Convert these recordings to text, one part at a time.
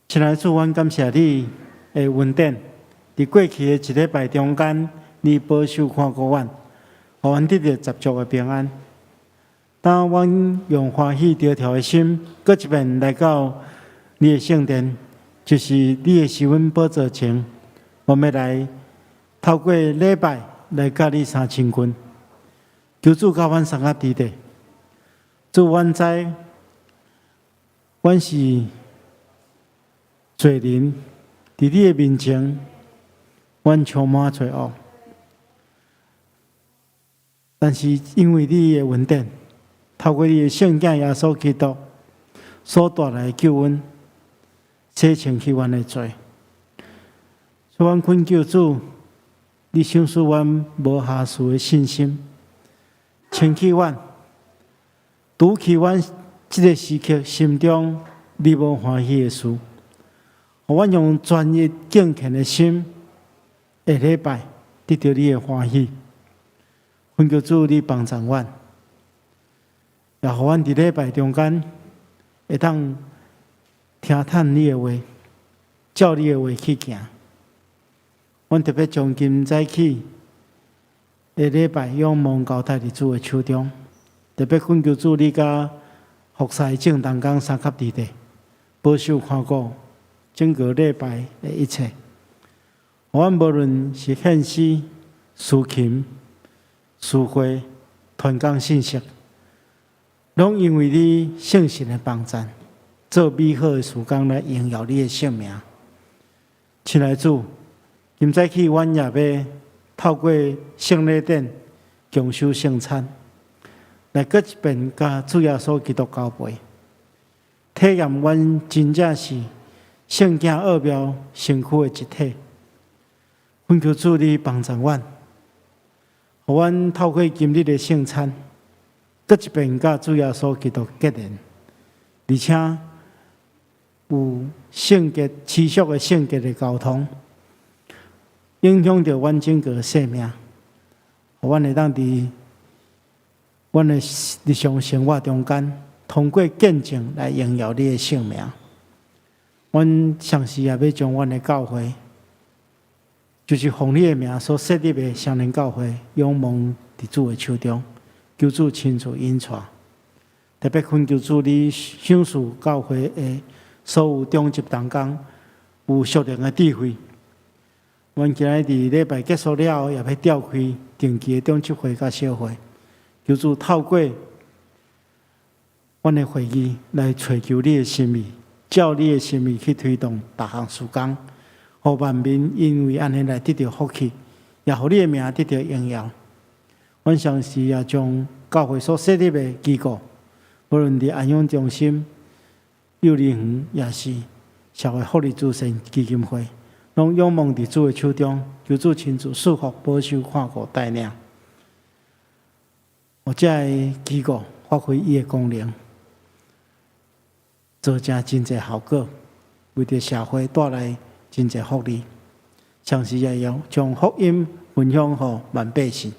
親愛的主，阮感謝你的恩典，佇過去的一禮拜中間，你保守看顧阮，予阮得著十足的平安。當阮用歡喜著跳的心，閣一遍來到你的聖殿，就是你的施恩寶座前，我們來透過禮拜來佮你相親近。求主佮阮相佮佇咧，主，阮知，阮是罪人，佇你的面前，阮充滿罪惡。但是因為你的恩典，透過你的聖子耶穌基督所帶來的救恩，洗清去阮的罪。所以，阮懇求主，你賞賜阮無瑕疵的信心，清去阮，除去阮這个時刻心中你無歡喜的事。予阮用專一敬虔的心，下禮拜得著你的歡喜。懇求主，你幫助阮，也予阮佇禮拜中間會當聽探你的話，照你的話去行。阮特別將今早起的禮拜仰望交託佇主的手中，特別懇求主，你佮服侍眾同工相佮佇咧，保守看顧整個禮拜的一切。阮無論是獻詩、司琴、司會、傳講信息，攏因為你聖神的幫贊，做美好的事工來榮耀你的聖名。親愛的主，今早起阮也欲透過聖禮典共守聖餐，來閣一遍佮主耶穌基督交陪，體驗阮真正是聖子奧妙身軀的一體。懇求主你幫助阮，予阮透過今日的聖餐，閣一遍佮主耶穌基督結連，而且有聖潔持續的聖潔的交通，影響著阮整個生命，予阮會當佇阮的日常生活中間，通過見證來榮耀你的聖名。阮同時也欲將阮的教會，就是奉你的名所設立的雙連教會，仰望佇主的手中，求主親自引帶。特別懇求主你賞賜教會的所有長執同工有屬靈的智慧。阮今日佇禮拜結束了後，也欲召開定期的長執會佮小會，求主透過阮的會議來揣求你的心意，照你的心意去推動逐項事工，予萬民因為按呢來得著福氣，也予你的名得著榮耀。阮同時也將教會所設立的機構，無論佇安養中心、幼兒園，抑是社會福利慈善基金會，攏仰望佇主的手中，求主親自賜福、保守、看顧、帶領，予這个機構發揮伊的功能，造成真濟效果，為著社會帶來真濟福利，同時也用將福音分享予萬百姓。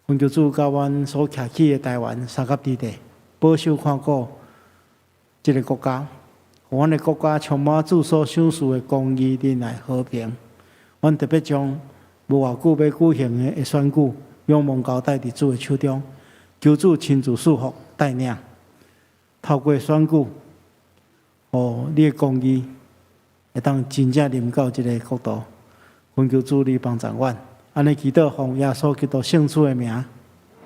懇求主佮阮所徛起的台灣相佮佇咧，保守看顧這个國家，予阮的國家充滿主所賞賜的公義、仁愛、和平。阮特別將無偌久欲舉行的選舉，仰望交代佇主的手中，求主親自賜福帶領，透過選舉，予你的公義會當真正臨到這个國度。懇求主你幫助阮，按呢祈禱奉耶穌基督聖主的名，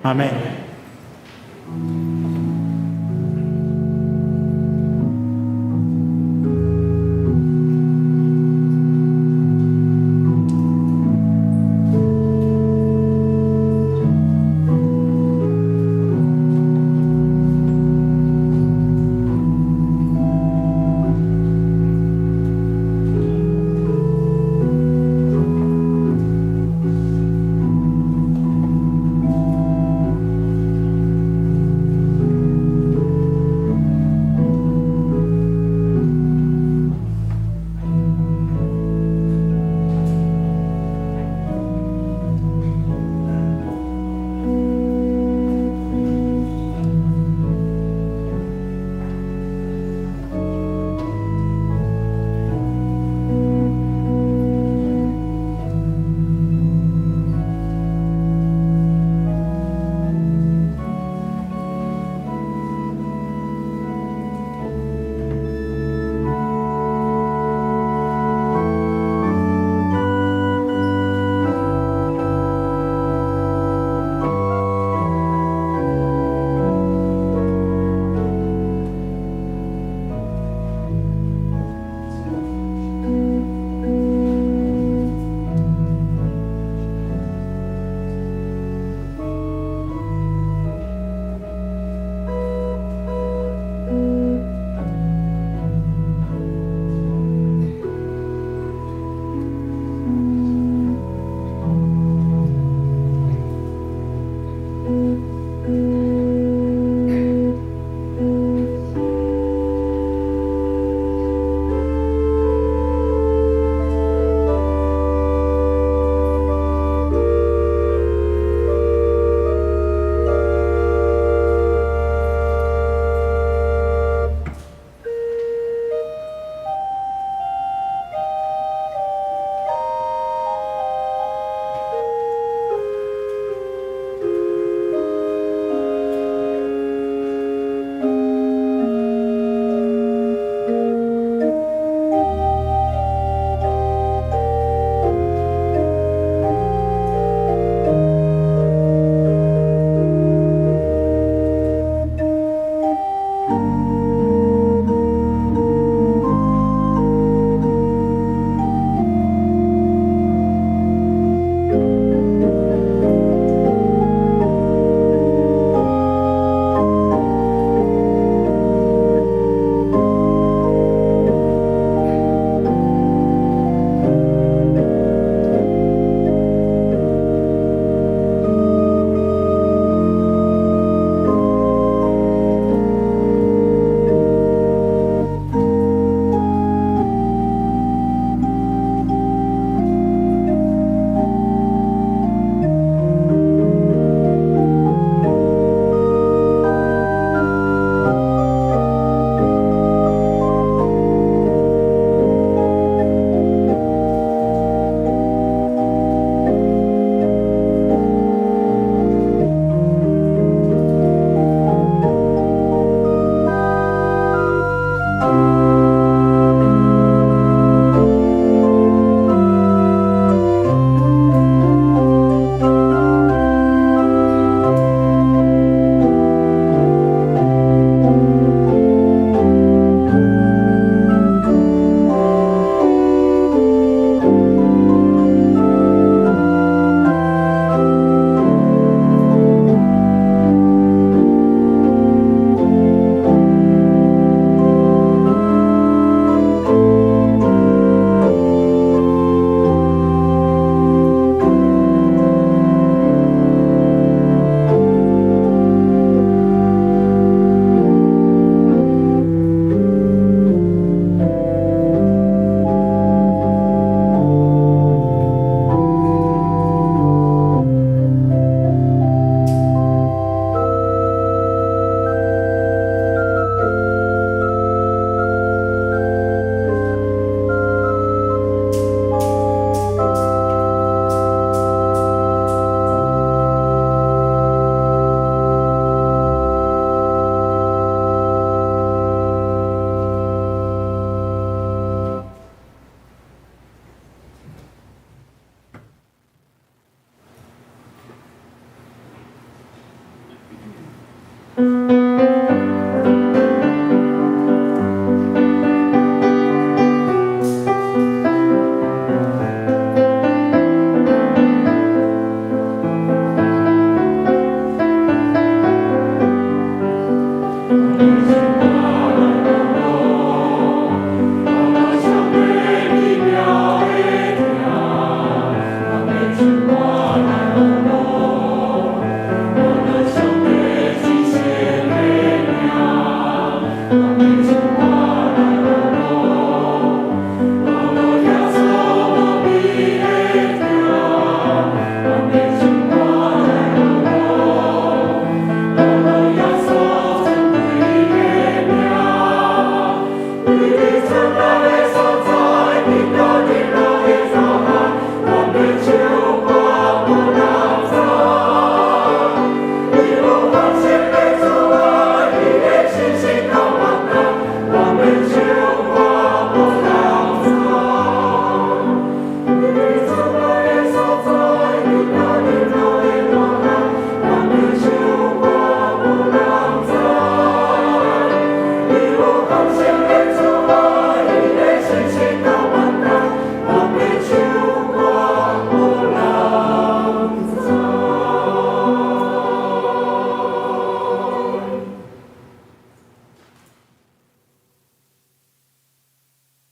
阿們。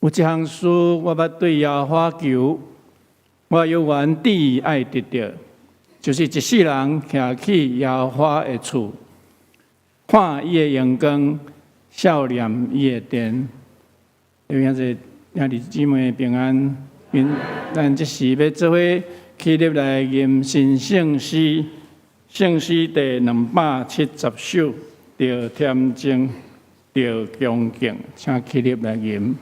有一項事，我捌對耶和華求，我猶原志愛得著，就是一世人徛去耶和華的厝，看伊的榮光，數念伊的殿。兄弟兄弟姊妹平安，咱這時欲做伙起立來吟新聖詩，聖詩第270首，著恬靜，著恭敬，請起立來吟。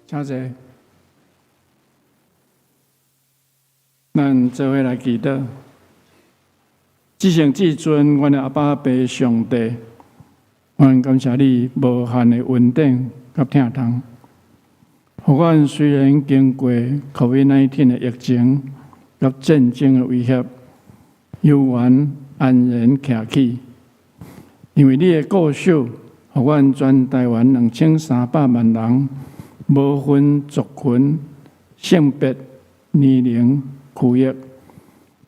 請坐。咱做伙來祈禱。至聖至尊，阮的阿爸父上帝，阮感謝你無限的恩典佮疼痛。予阮雖然經過 COVID-19 的疫情佮戰爭的威脅，猶原安然徛起。因為你的顧守，予阮全台灣2300萬人，無分族群、性別、年齡、區域，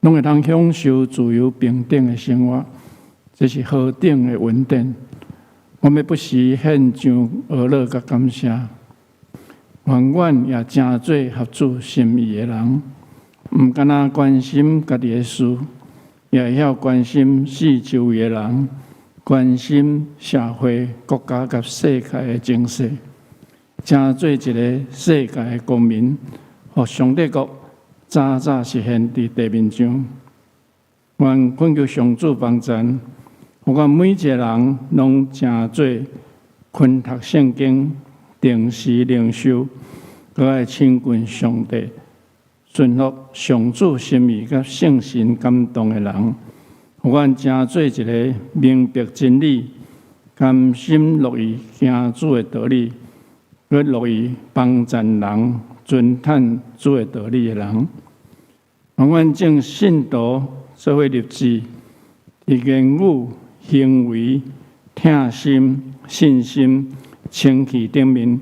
攏會當享受自由平等的生活，這是何等的恩典！我欲不時獻上呵咾佮感謝。願阮也成做合主心意的人，毋干焦關心家己的事，也會曉關心四周圍的人，關心社會、國家佮世界的情勢，成做一个世界的公民，予上帝國早早實現佇地面上。願懇求上主幫贊，予阮每一个人攏成做勤讀聖經、定時靈修，閣愛親近上帝、順服上主心意佮聖神感動的人，予阮成做一个明白真理、甘心樂意行主的道理，閣樂意幫贊人、尊嘆主的道理的人。願阮眾信徒做伙立志，佇言語、行為、疼心、信心、清氣頂面，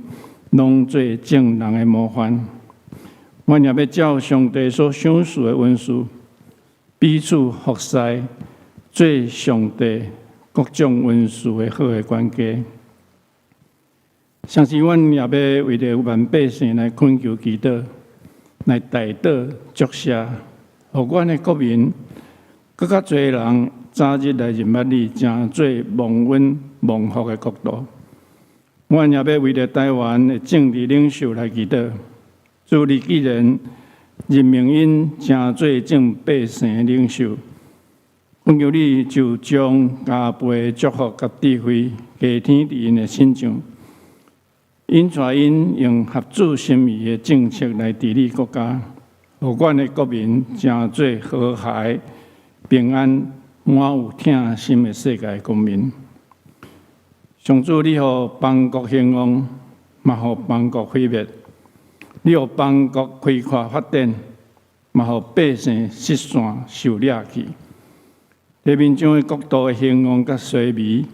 攏做眾人的模範。阮也欲照上帝所賞賜的恩賜，彼此服侍，做上帝各種恩賜的好的管家。同時，阮也欲為著萬百姓來懇求祈禱，來代禱祝謝，予阮的國民閣較濟人早日來認捌你，成做蒙恩蒙福的國度。阮也欲為著台灣的政治領袖來祈禱，主你既然任命𪜶成做眾百姓的領袖，懇求你就將加倍祝福佮智慧加添佇𪜶的身上，引帶𪜶用合主心意的政策來治理國家，予阮的國民成做和諧、平安、滿有疼心的世界公民。上主，你予邦國興旺，嘛予邦國毀滅；你予邦國開闊發展，嘛予百姓失散受掠去。地面上的國度的興旺佮衰微，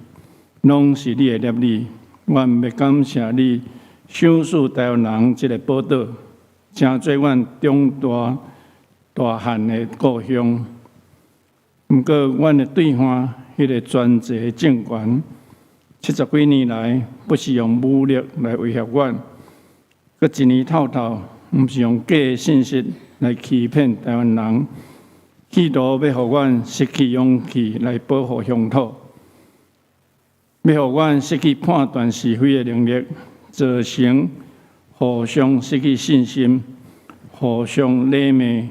攏是你的立意。阮欲感謝你賞賜台灣人這个寶島，成做阮長大大漢的故鄉。毋過，阮的對岸彼个專制的政權，70幾年來，不時用武力來威脅阮，閣一年透透，毋是用假的信息來欺騙台灣人，企圖欲予阮失去勇氣來保護鄉土，欲予阮失去判斷是非的能力，造成互相失去信心、互相詈罵、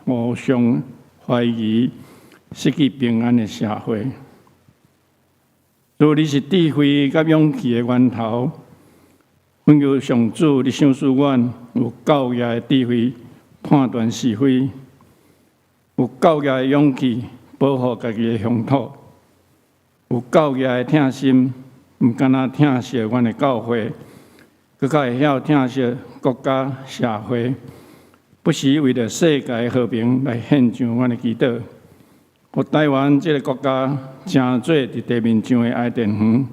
互相懷疑、失去平安的社會。主，你是智慧佮勇氣的源頭，懇求上主，你賞賜阮有夠額的智慧判斷是非，有夠額的勇氣保護家己的鄉土，有夠額的疼心，毋干焦疼惜阮的教會，閣較會曉疼惜國家社會，不時為著世界和平來獻上阮的祈禱。予台灣這个國家成做佇地面上的伊甸園，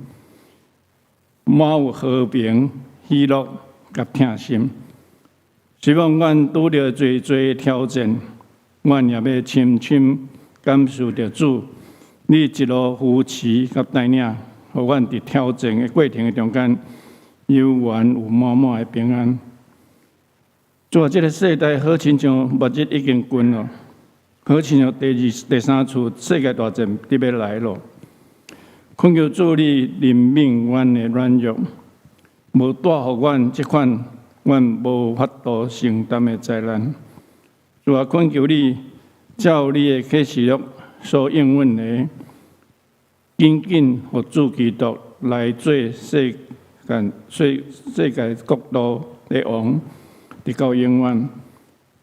滿有和平、喜樂佮疼心。希望阮拄著濟濟挑戰，阮也欲深深感受著主，你一路扶持佮帶領，予阮佇挑戰的過程的中間，猶原有滿滿的平安。主啊，這个世代好親像末日已經近囉。好親像第二、第三次世界大戰佇欲來囉。懇求主你憐憫阮的軟弱，無帶予阮這款阮無法度承擔的災難。主啊，懇求你照你的啟示錄所應允的，緊緊予主基督來做世界國度的王，直到永遠。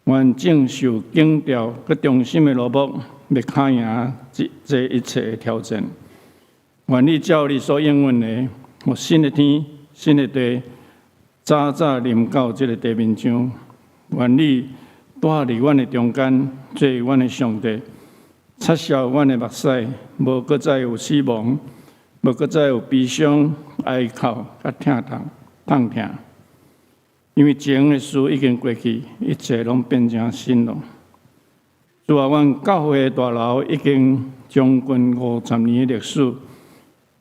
願眾受警調佮忠心的奴僕，欲敲贏這一切的挑戰。願你照你所應允的，予新的天、新的地，早早臨到這个地面上。願你蹛佇阮的中間，做阮的上帝，擦拭阮的目屎，無閣再有死亡，無閣再有悲傷、哀哭佮疼痛、痛疼。因為前的事已經過去，一切攏變成新囉。主啊，阮教會的大樓已經將近50年的歷史，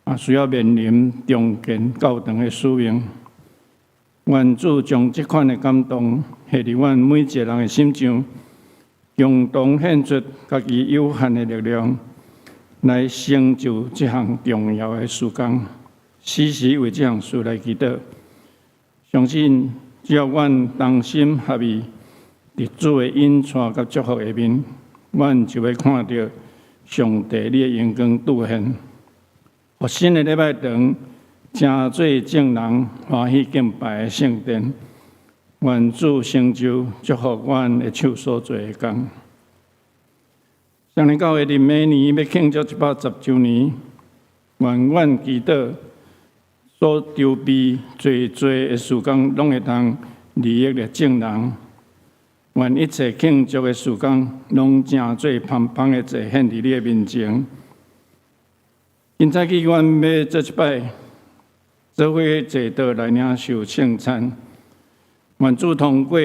也需要面臨重建教堂的使命。願主將這款的感動下佇阮每一个人的心上，共同獻出家己有限的力量，來成就這項重要的事工。時時為這項事來祈禱，相信只要阮同心合意，佇主的引帶佮祝福下面，阮就會看著上帝你的榮光拄現。予新的禮拜堂，成做眾人歡喜敬拜的聖殿。願主成就祝福阮的手所做的工。雙連教會佇明年欲慶祝110週年，願阮祈禱所籌備濟濟的事工，攏會當利益著眾人。願一切慶祝的事工，攏成做芳芳的祭獻佇你的面前。今早起，阮欲做一擺，做伙坐桌來領受聖餐。願主通過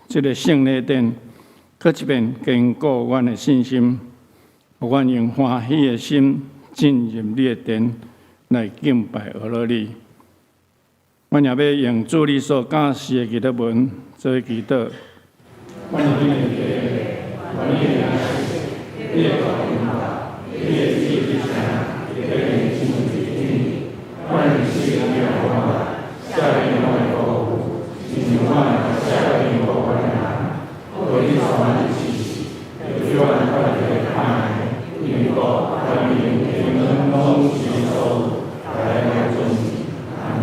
這个聖禮典，閣一遍堅固阮的信心，予阮用歡喜的心進入你的殿來敬拜阿羅你。阮也欲用主你所教示的祈禱文做祈禱。阮的天父，願你的名聖，你的國臨到，你的旨意成，佇地親像佇天。阮日時予阮，赦免阮的過誤，親像阮也赦免過阮的人。無你帶阮入試試，救阮脫離歹的，因為國、權柄、榮耀攏是你所有，來來終止。阿們。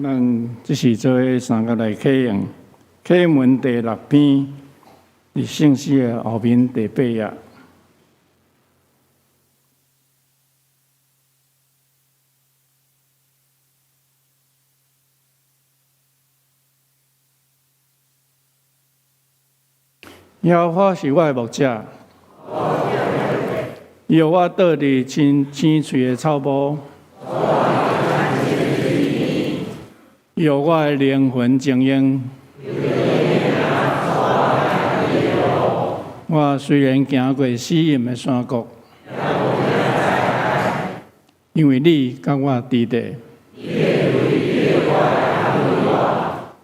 咱這時做伙三個來啟用，啟文第六篇，佇聖詩的後面第八頁。耶和華是我的牧者，伊予我倒佇青青翠的草埔，伊予我的靈魂晶瑩。我雖然行過死蔭的山谷，因為你佮我佇咧，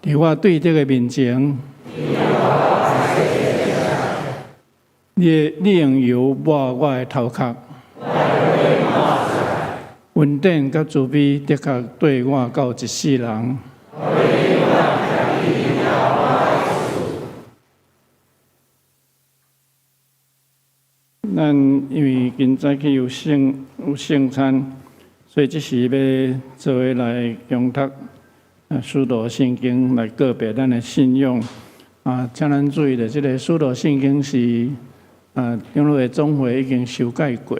佇我對敵的面前，你用油抹我的頭殼，恩典佮慈悲的確綴我到一世人。咱因為今早起有聖餐，所以這時欲做伙來恭讀使徒信經來告白咱的信仰。啊，請咱注意著，這个使徒信經是長老的總會已經修改過，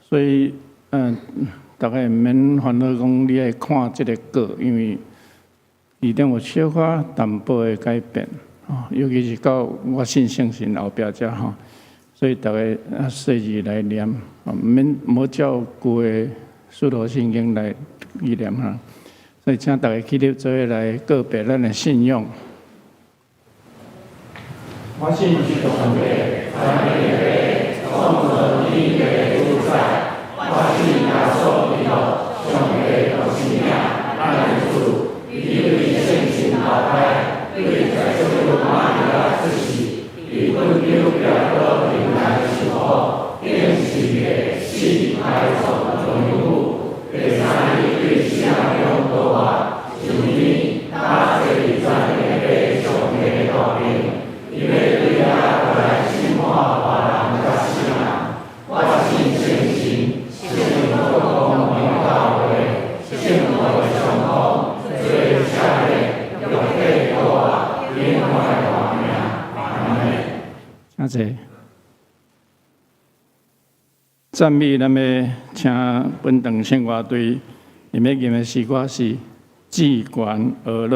所以逐家毋免煩惱講你愛看這个稿，因為其中有小可淡薄的改變，尤其是到我信聖神後壁遮吼，所以逐家細緻來念，毋免無照舊的使徒信經來記念哈。所以請逐家起立做伙來告白咱的信仰。我信上帝，三一的創造天地的主宰。我信耶穌基督，上帝獨生子，咱的主。伊對聖神投胎，對在聖母瑪利亞出世，佇本丟彼拉多平台受苦，釘十字架，死，埋葬，落陰府。第三日對死人中復活，上天，搭坐佇全能的父上帝的右爿。伊欲對遐來審判活人佮死人。我請坐。讚美，咱欲請本堂聖樂隊，𪜶欲吟的詩歌是《至懸呵咾》。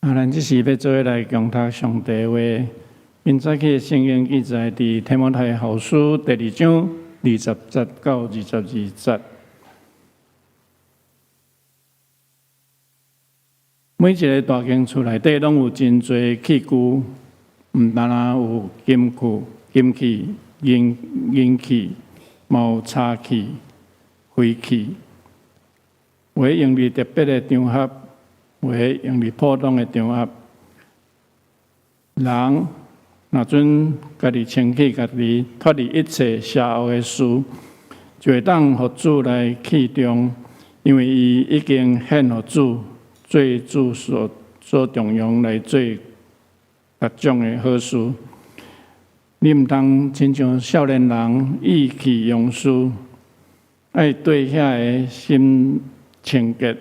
啊，咱這時欲做伙來共讀上帝話。明早起的聖經記載佇提摩太後書第二章20節到22節。每一个大間厝內底攏有真濟器具，毋單單有金器、金器、銀銀器，嘛有柴器、灰器。有的用佇特別的場合，有的用佇普通的場合。人若準家己清氣家己，脫離一切邪惡的事，就會當予主來器重，因為伊已經獻予主，做主所所重用來做各種的好事。你毋通親像少年人意氣用事，愛對遐个心清潔、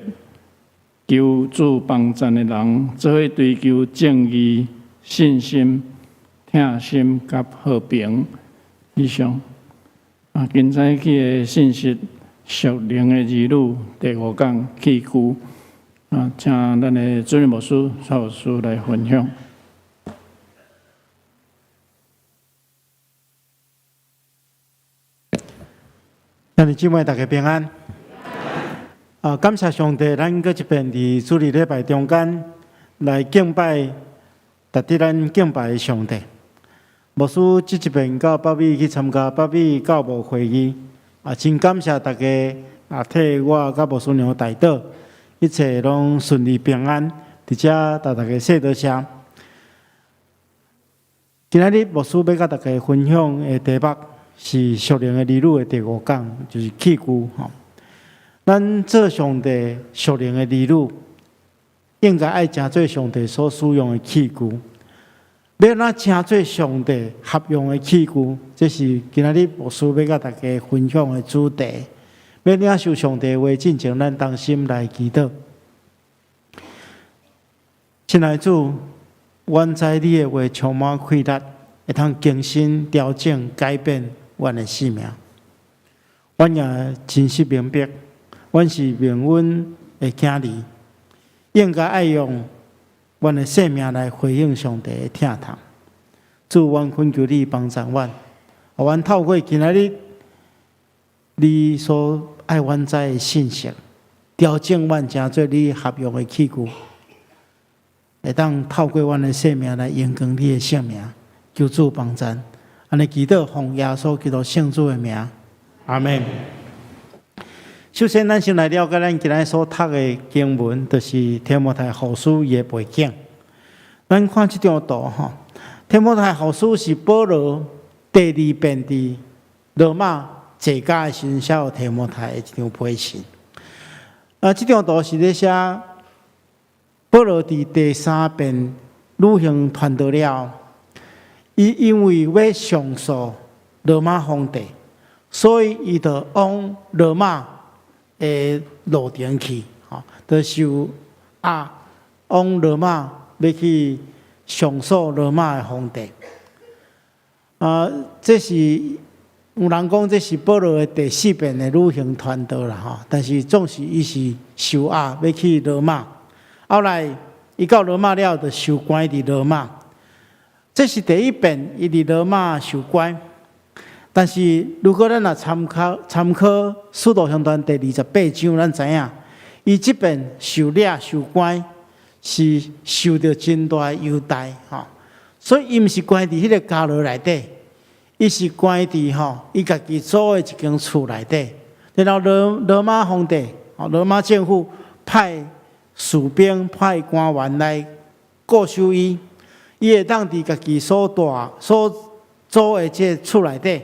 求主幫贊的人，做伙追求正義、信心、疼心佮和平。以上啊，今早起的信息，屬靈的兒女第五講器具啊，請咱的主任牧師、蔡牧師來分享。兄弟姊妹，大家平安。啊，感謝上帝，咱閣一遍佇主日禮拜中間來敬拜，值得咱敬拜的上帝。牧師這一遍到北美去參加北美教牧會議，啊，真感謝大家啊，替我佮牧師娘代禱，一切攏順利平安。佇遮共大家說多謝。今仔日牧師欲佮大家分享的題目是屬靈的兒女的第五講，就是器具吼。咱做上帝屬靈的兒女，應該愛成做上帝所使用的器具。欲按怎成做上帝合用的器具？這是今仔日牧師欲佮大家分享的主題。欲領受上帝話進前，咱同心來祈禱。親愛主，阮知你的話充滿氣力，會通更新、調整、改變阮的生命。阮也真實明白，阮是命運的囝兒，應該愛用阮的生命來回應上帝的疼痛。主，阮懇求你幫助阮，予阮透過今仔日你所愛阮知的信息，調整阮成做你合用的器具，會當透過阮的生命來榮光你的聖名。求主幫助，按呢祈禱奉耶穌基督聖子的名，阿們。首先，咱先來了解咱今日所讀的經文，就是提摩太後書伊的背景。咱看這張圖吼，提摩太後書是保羅第二遍佇羅馬坐監的時陣寫予提摩太的一張批信。啊，這張圖是咧寫保羅佇第三遍旅行傳道了，伊因為欲上訴羅馬皇帝，所以伊就往羅馬的路程去，吼，就受壓往羅馬欲去上訴羅馬的皇帝。啊，這是有人講這是保羅的第四遍的旅行傳道啦，吼。但是總是伊是受壓欲去羅馬，後來伊到羅馬了，就受關佇羅馬。這是第一遍伊佇羅馬受關。但是如果咱若參考參考《使徒行傳》第28章，咱知影，伊這遍受掠受關是受著真大的優待吼，所以伊毋是關佇彼个監牢內底，伊是關佇吼伊家己租的一間厝內底。然後羅羅馬皇帝、羅馬政府派士兵、派官員來固守伊，伊會當佇家己所住所租的這个厝內底。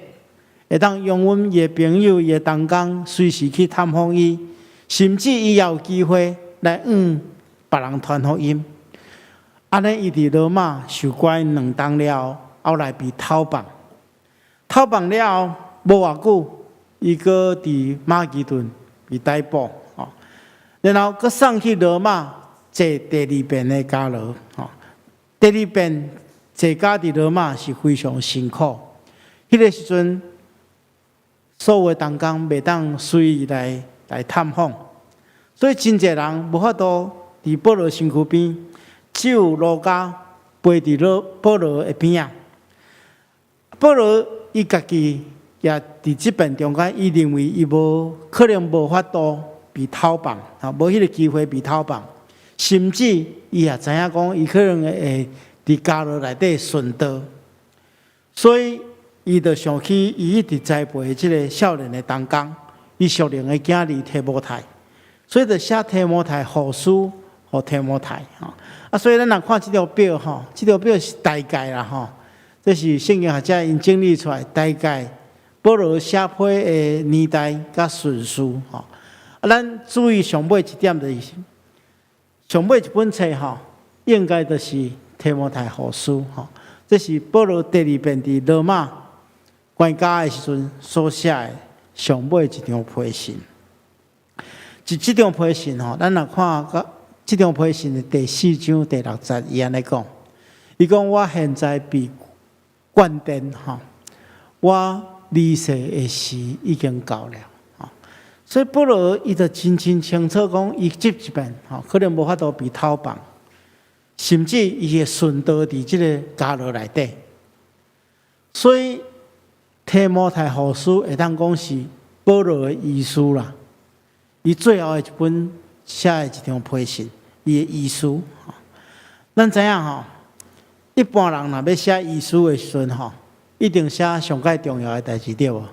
會當容阮伊的朋友、伊的同工隨時去探訪伊，甚至伊也有機會來向別人傳福音。按呢，伊佇羅馬受關2冬了後，後來被偷放。偷放了後，無偌久，伊閣佇馬其頓被逮捕，吼，然後閣送去羅馬坐第二遍的監牢，吼。第二遍坐監佇羅馬是非常辛苦。彼个時陣，所有的同工袂當隨意來來探訪，所以真濟人無法度佇保羅身軀邊，只有路加陪佇羅保羅的邊仔。保羅伊家己也佇這遍中間，伊認為伊無可能無法度被偷放，吼，無彼个機會被偷放，甚至伊也知影講，伊可能會佇監牢內底殉道，所以伊就想起伊一直栽培這个少年的同工，伊屬靈的囝兒提摩太，所以就寫提摩太後書予提摩太吼。啊，所以咱若看這張表吼，這張表是大概啦吼，這是聖經學者𪜶整理出來大概保羅寫批的年代佮順序吼。啊，咱注意上尾一點就是上尾一本冊吼，應該就是提摩太後書吼。這是保羅第二遍佇羅馬關監的時陣所寫的上尾一張批信。這張批信吼，咱若看佮這張批信的第四章第六節，伊按呢講，伊講我現在被灌電吼，我離世的時已經到了。所以保羅伊就真真清楚講，伊這一遍吼，可能無法度被討放，甚至伊會殉道佇這个監牢內底。所以提摩太後書會當講是保羅的遺書啦，伊最後的一本寫的一張批信，伊的遺書。咱知影吼，一般人若欲寫遺書的時陣吼，一定寫上蓋重要的代誌對無？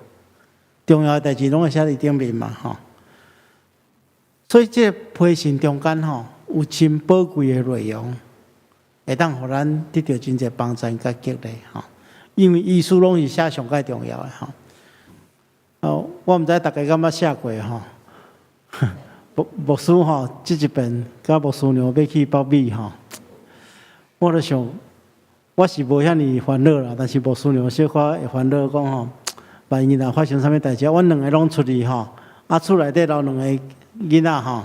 重要的代誌攏會寫佇頂面嘛吼。所以這个批信中間吼，有真寶貴的內容，會當予咱得著真濟幫助佮激勵吼。因為遺書攏是寫上蓋重要的吼。哦，我毋知大家敢捌寫過吼。牧師吼，這一遍佮牧師娘欲去北美吼，我咧想，我是無遐爾煩惱啦，但是牧師娘小可會煩惱講吼，萬一若發生啥物代誌，阮兩个攏出去吼，啊厝內底留兩個囡仔吼，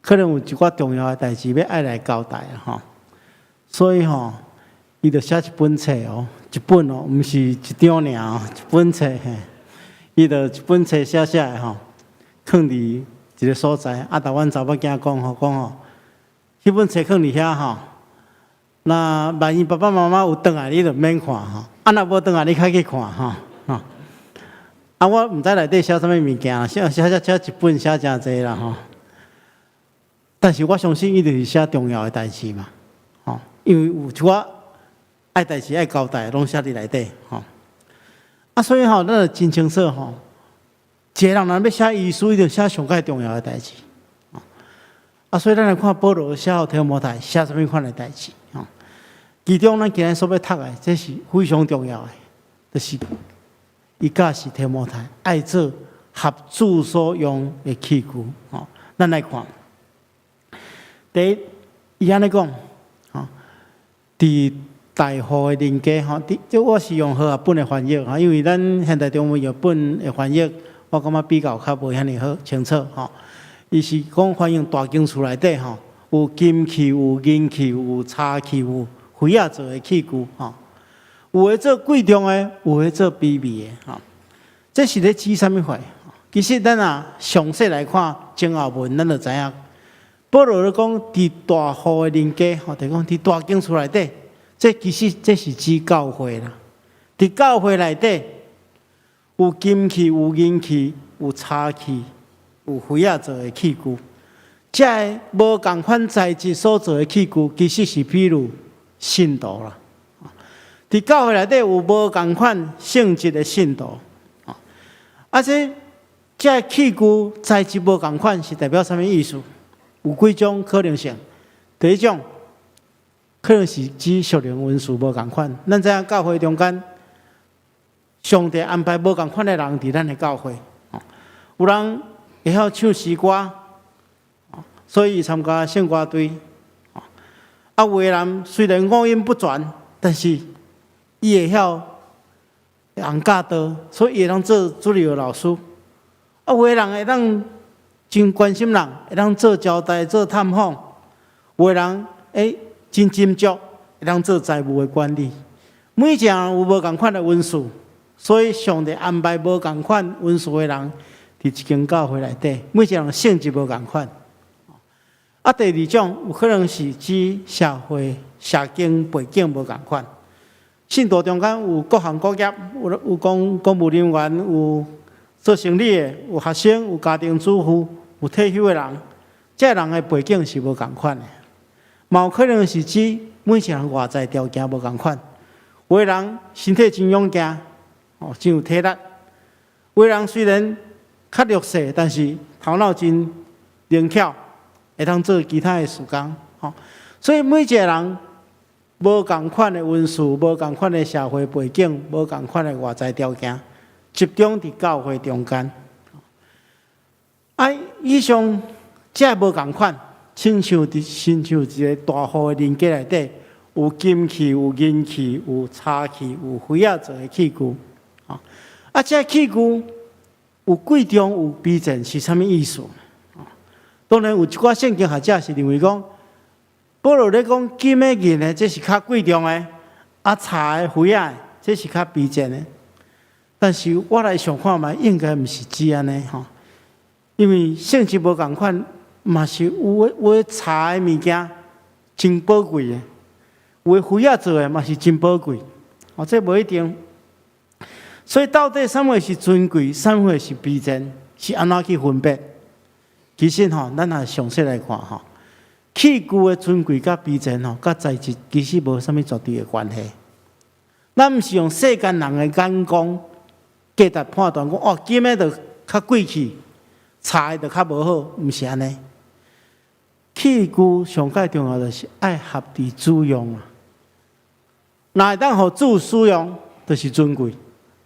可能有一寡重要的代誌欲愛來交代吼，所以吼，伊就寫一本冊哦，一本哦，毋是一張爾哦，一本冊嘿，伊就一本冊寫寫的吼，囥佇一个所在，啊，共阮查某囝講吼，講吼，彼本冊囥佇遐吼，那萬一爸爸媽媽有轉來，你就免看吼，啊，若無轉來，你較去看吼，吼。啊，我毋知內底寫啥物物件，寫寫寫寫一本寫誠濟啦吼。但是我相信伊就是寫重要的代誌嘛，吼，因為有一寡愛代誌愛交代，攏寫佇內底吼。啊，所以吼，咱就真清楚吼，一个人若欲寫遺書，一定寫上蓋重要的代誌。啊，所以咱來看保羅寫予提摩太寫啥物款的代誌吼。其中咱今日所欲讀的，這是非常重要的，就是伊教示提摩太愛做合主所用的器具。吼，咱來看，第一，伊按呢講，吼，佇大戶的人家吼，這我是用和合本的翻譯吼，因為咱現代中文譯本的翻譯，我感覺比較較無遐爾好清楚吼。伊是講反映大間厝內底吼，有金器、有銀器、有柴器、有花仔做的器具吼，有的做貴重的，有的做卑微的吼。這是咧指啥物貨？其實咱若詳細來看前後文，咱就知影。保羅咧講，佇大戶的人家，吼，就講佇大間厝內底，這其實這是指教會啦。佇教會內底有金器、有銀器、有柴器、有花仔做的器具。這个無仝款材質所做的器具，其實是比喻信徒啦。佇教會內底有無仝款性質的信徒，啊，這个器具材質無仝款，是代表啥物意思？有幾種可能性。第一種可能是指屬靈恩賜無仝款。咱知影教會中間，上帝安排無仝款的人佇咱的教會。有人會曉唱詩歌，所以參加聖歌隊。啊，有的人雖然五音不全，但是伊會曉人教導，所以伊會當做主日學老師。啊，有的人會當真關心人，會當做招待、做探訪。有的人真斟酌，會當做財務的管理。每一個人有無仝款的恩賜，所以上帝安排無仝款恩賜的人，佇一間教會內底，每一個人性質無仝款。啊，第二種有可能是指社會社經背景無仝款。信徒中間有各行各業，有公務人員，有做生理的，有學生，有家庭主婦，有退休的人，這人的背景是無仝款的，嘛有可能是指每一個人外在條件無仝款。有的人身體真勇健，哦，真有體力；有的人雖然較弱勢，但是頭腦真靈巧，會當做其他的事工。吼，所以每一個人無仝款的恩賜，無仝款的社會背景，無仝款的外在條件，集中佇教會中間。啊，以上這無仝款，親像一個大戶的人家內底，有金器、有銀器、有柴器、有灰仔做的器具。啊，這器具有貴重有卑賤是啥物意思？當然有一寡聖經學者是認為講，保羅咧講金的銀的，這是較貴重的；啊，柴的灰仔的，這是較卑賤的。但是我來想看覓，應該毋是這按呢吼，因為性質無仝款，嘛是有的柴的物件真寶貴的，有的灰仔做的嘛是真寶貴，哦，這無一定。所以到底啥物是尊貴，啥物是卑賤，是按怎去分別？其實吼，咱若詳細來看吼，器具的尊貴佮卑賤吼，佮材質其實無啥物絕對的關係。咱毋是用世間人的眼光價值判斷講，哦，金的就較貴氣，柴的就較無好，毋是按呢。器具上蓋重要就是愛合佇主用啊。若會當予主使用，就是尊貴；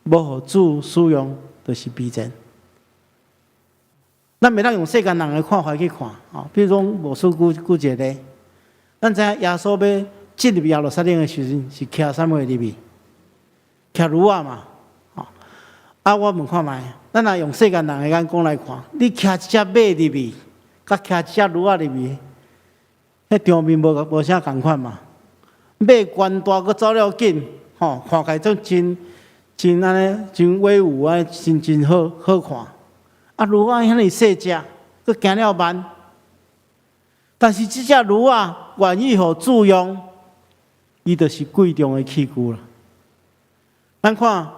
無予主使用，就是卑賤。咱袂當用世間人的看法去看，吼，比如講，牧師舉一個例，咱知影耶穌欲進入耶路撒冷的時陣，是騎啥物入去？騎驢仔嘛，吼。啊，我問看覓，咱若用世間人的眼光來看，你騎一隻馬入去，佮騎一隻驢仔入去，彼場面無啥仝款嘛。馬懸大，閣走了緊，吼，看起來總真真按呢，真威武啊，真真好好看。啊，驢仔遐爾細隻，閣行了慢。但是這隻驢仔願意予主用，伊就是貴重的器具啦。咱看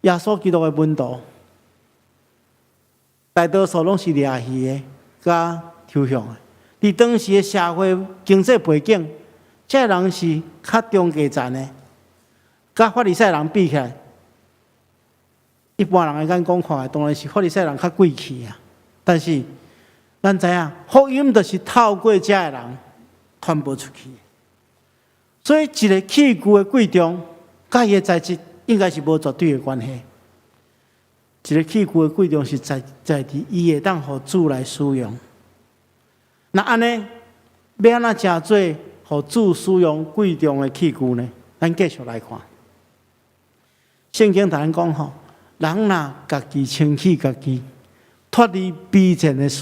耶穌基督的門徒，大多數攏是掠魚的，佮抽象的。佇當時的社會經濟背景，這人是較中低層的，佮法利賽人比起來，一般人的眼光看來，當然是法利賽人較貴氣啊。但是咱知影，福音就是透過這个人傳播出去。所以一個器具的貴重，佮伊的材質應該是無絕對的關係。一個器具的貴重是在佇伊會當予主來使用。那按呢，欲按怎成做予主使用貴重的器具呢？咱繼續來看。聖經同咱講吼，人若家己清洗家己，脫離卑賤的事，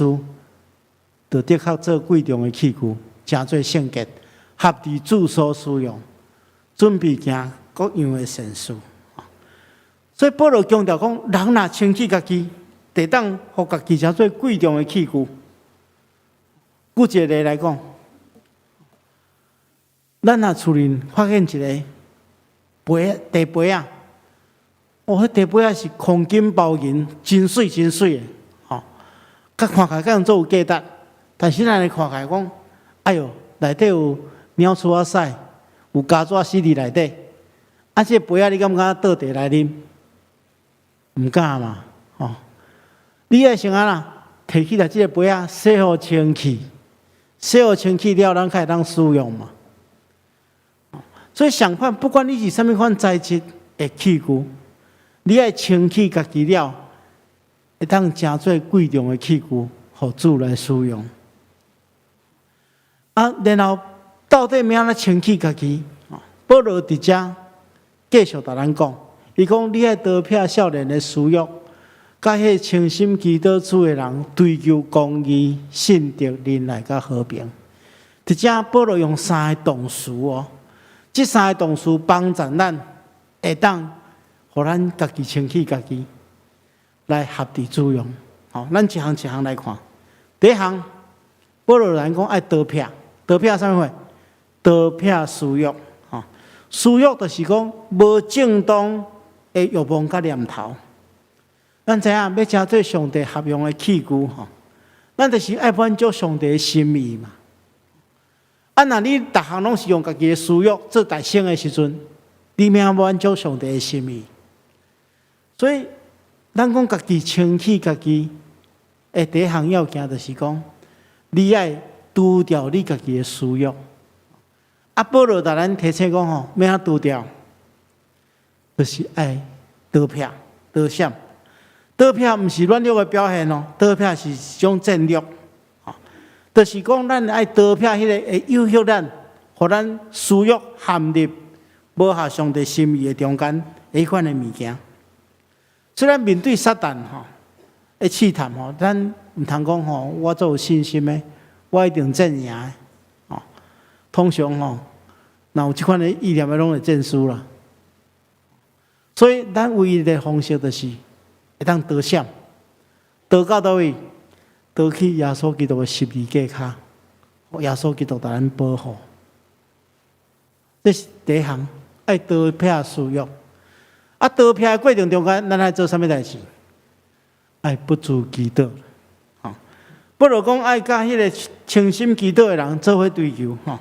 就的確做貴重的器具，成做聖潔，合佇主所使用，準備行各樣的善事。所以保羅強調講，人若清洗家己，會當予家己成做貴重的器具。舉一個例來講，咱若厝裡發現一個杯茶杯仔，哦，彼茶杯仔是黃金包銀，真媠真媠的，吼，佮看起來敢做有價值，但是咱來看起來講，哎喲，內底有鳥鼠仔屎，有膠紙死佇內底，啊，這個杯仔你敢毋敢倒茶來啉？毋敢嘛，吼！你愛先按怎？提起來這個杯仔，洗予清氣，洗予清氣了，咱才會當使用嘛。所以相反，不管你是啥物款材質的器具，你愛清氣家己了，會當成做貴重的器具，予主來使用。啊，然後到底欲按怎清氣家己？保羅佇遮繼續共咱講，伊講你愛逃避少年的私欲，佮彼清心祈禱主的人追求公義、信德、忍耐佮和平。佇遮保羅用三个動詞哦，這三个動詞幫助咱會當予咱家己清氣家己，來合佇主用。好，咱一項一項來看。第一項，保羅來講愛逃避，逃避啥物貨？逃避私欲。吼，私欲就是講無正當的欲望佮念頭。咱知影欲成做上帝合用的器具，吼，咱就是愛滿足上帝的心意嘛。啊，若你逐項攏是用家己的私欲做代先的時陣，你欲按怎滿足上帝的心意？所以，咱講家己清氣家己的第一項要件，就是講你愛除掉你家己的私欲。啊，保羅共咱提醒講吼，欲按怎除掉？就是愛逃避、逃閃。逃避毋是軟弱的表現哦，逃避是一種戰略。就是講，咱愛逃避彼个會誘惑咱，予咱私欲陷入無合上帝心意的中間，彼款的物件。雖然面對撒旦吼的試探吼，咱毋通講吼，我足有信心的，我一定戰贏的。吼，通常吼，若有這款的意念的，攏會戰輸啦。所以，咱唯一的方式就是會當逃閃，逃到佗位？逃去耶穌基督的十字架跤，耶穌基督共咱保護。這是第一項，愛逃避私欲。啊，逃避的過程中間，咱愛做啥物代誌？愛不住祈禱。吼，保羅講愛佮彼个清心祈禱的人做伙追求。吼，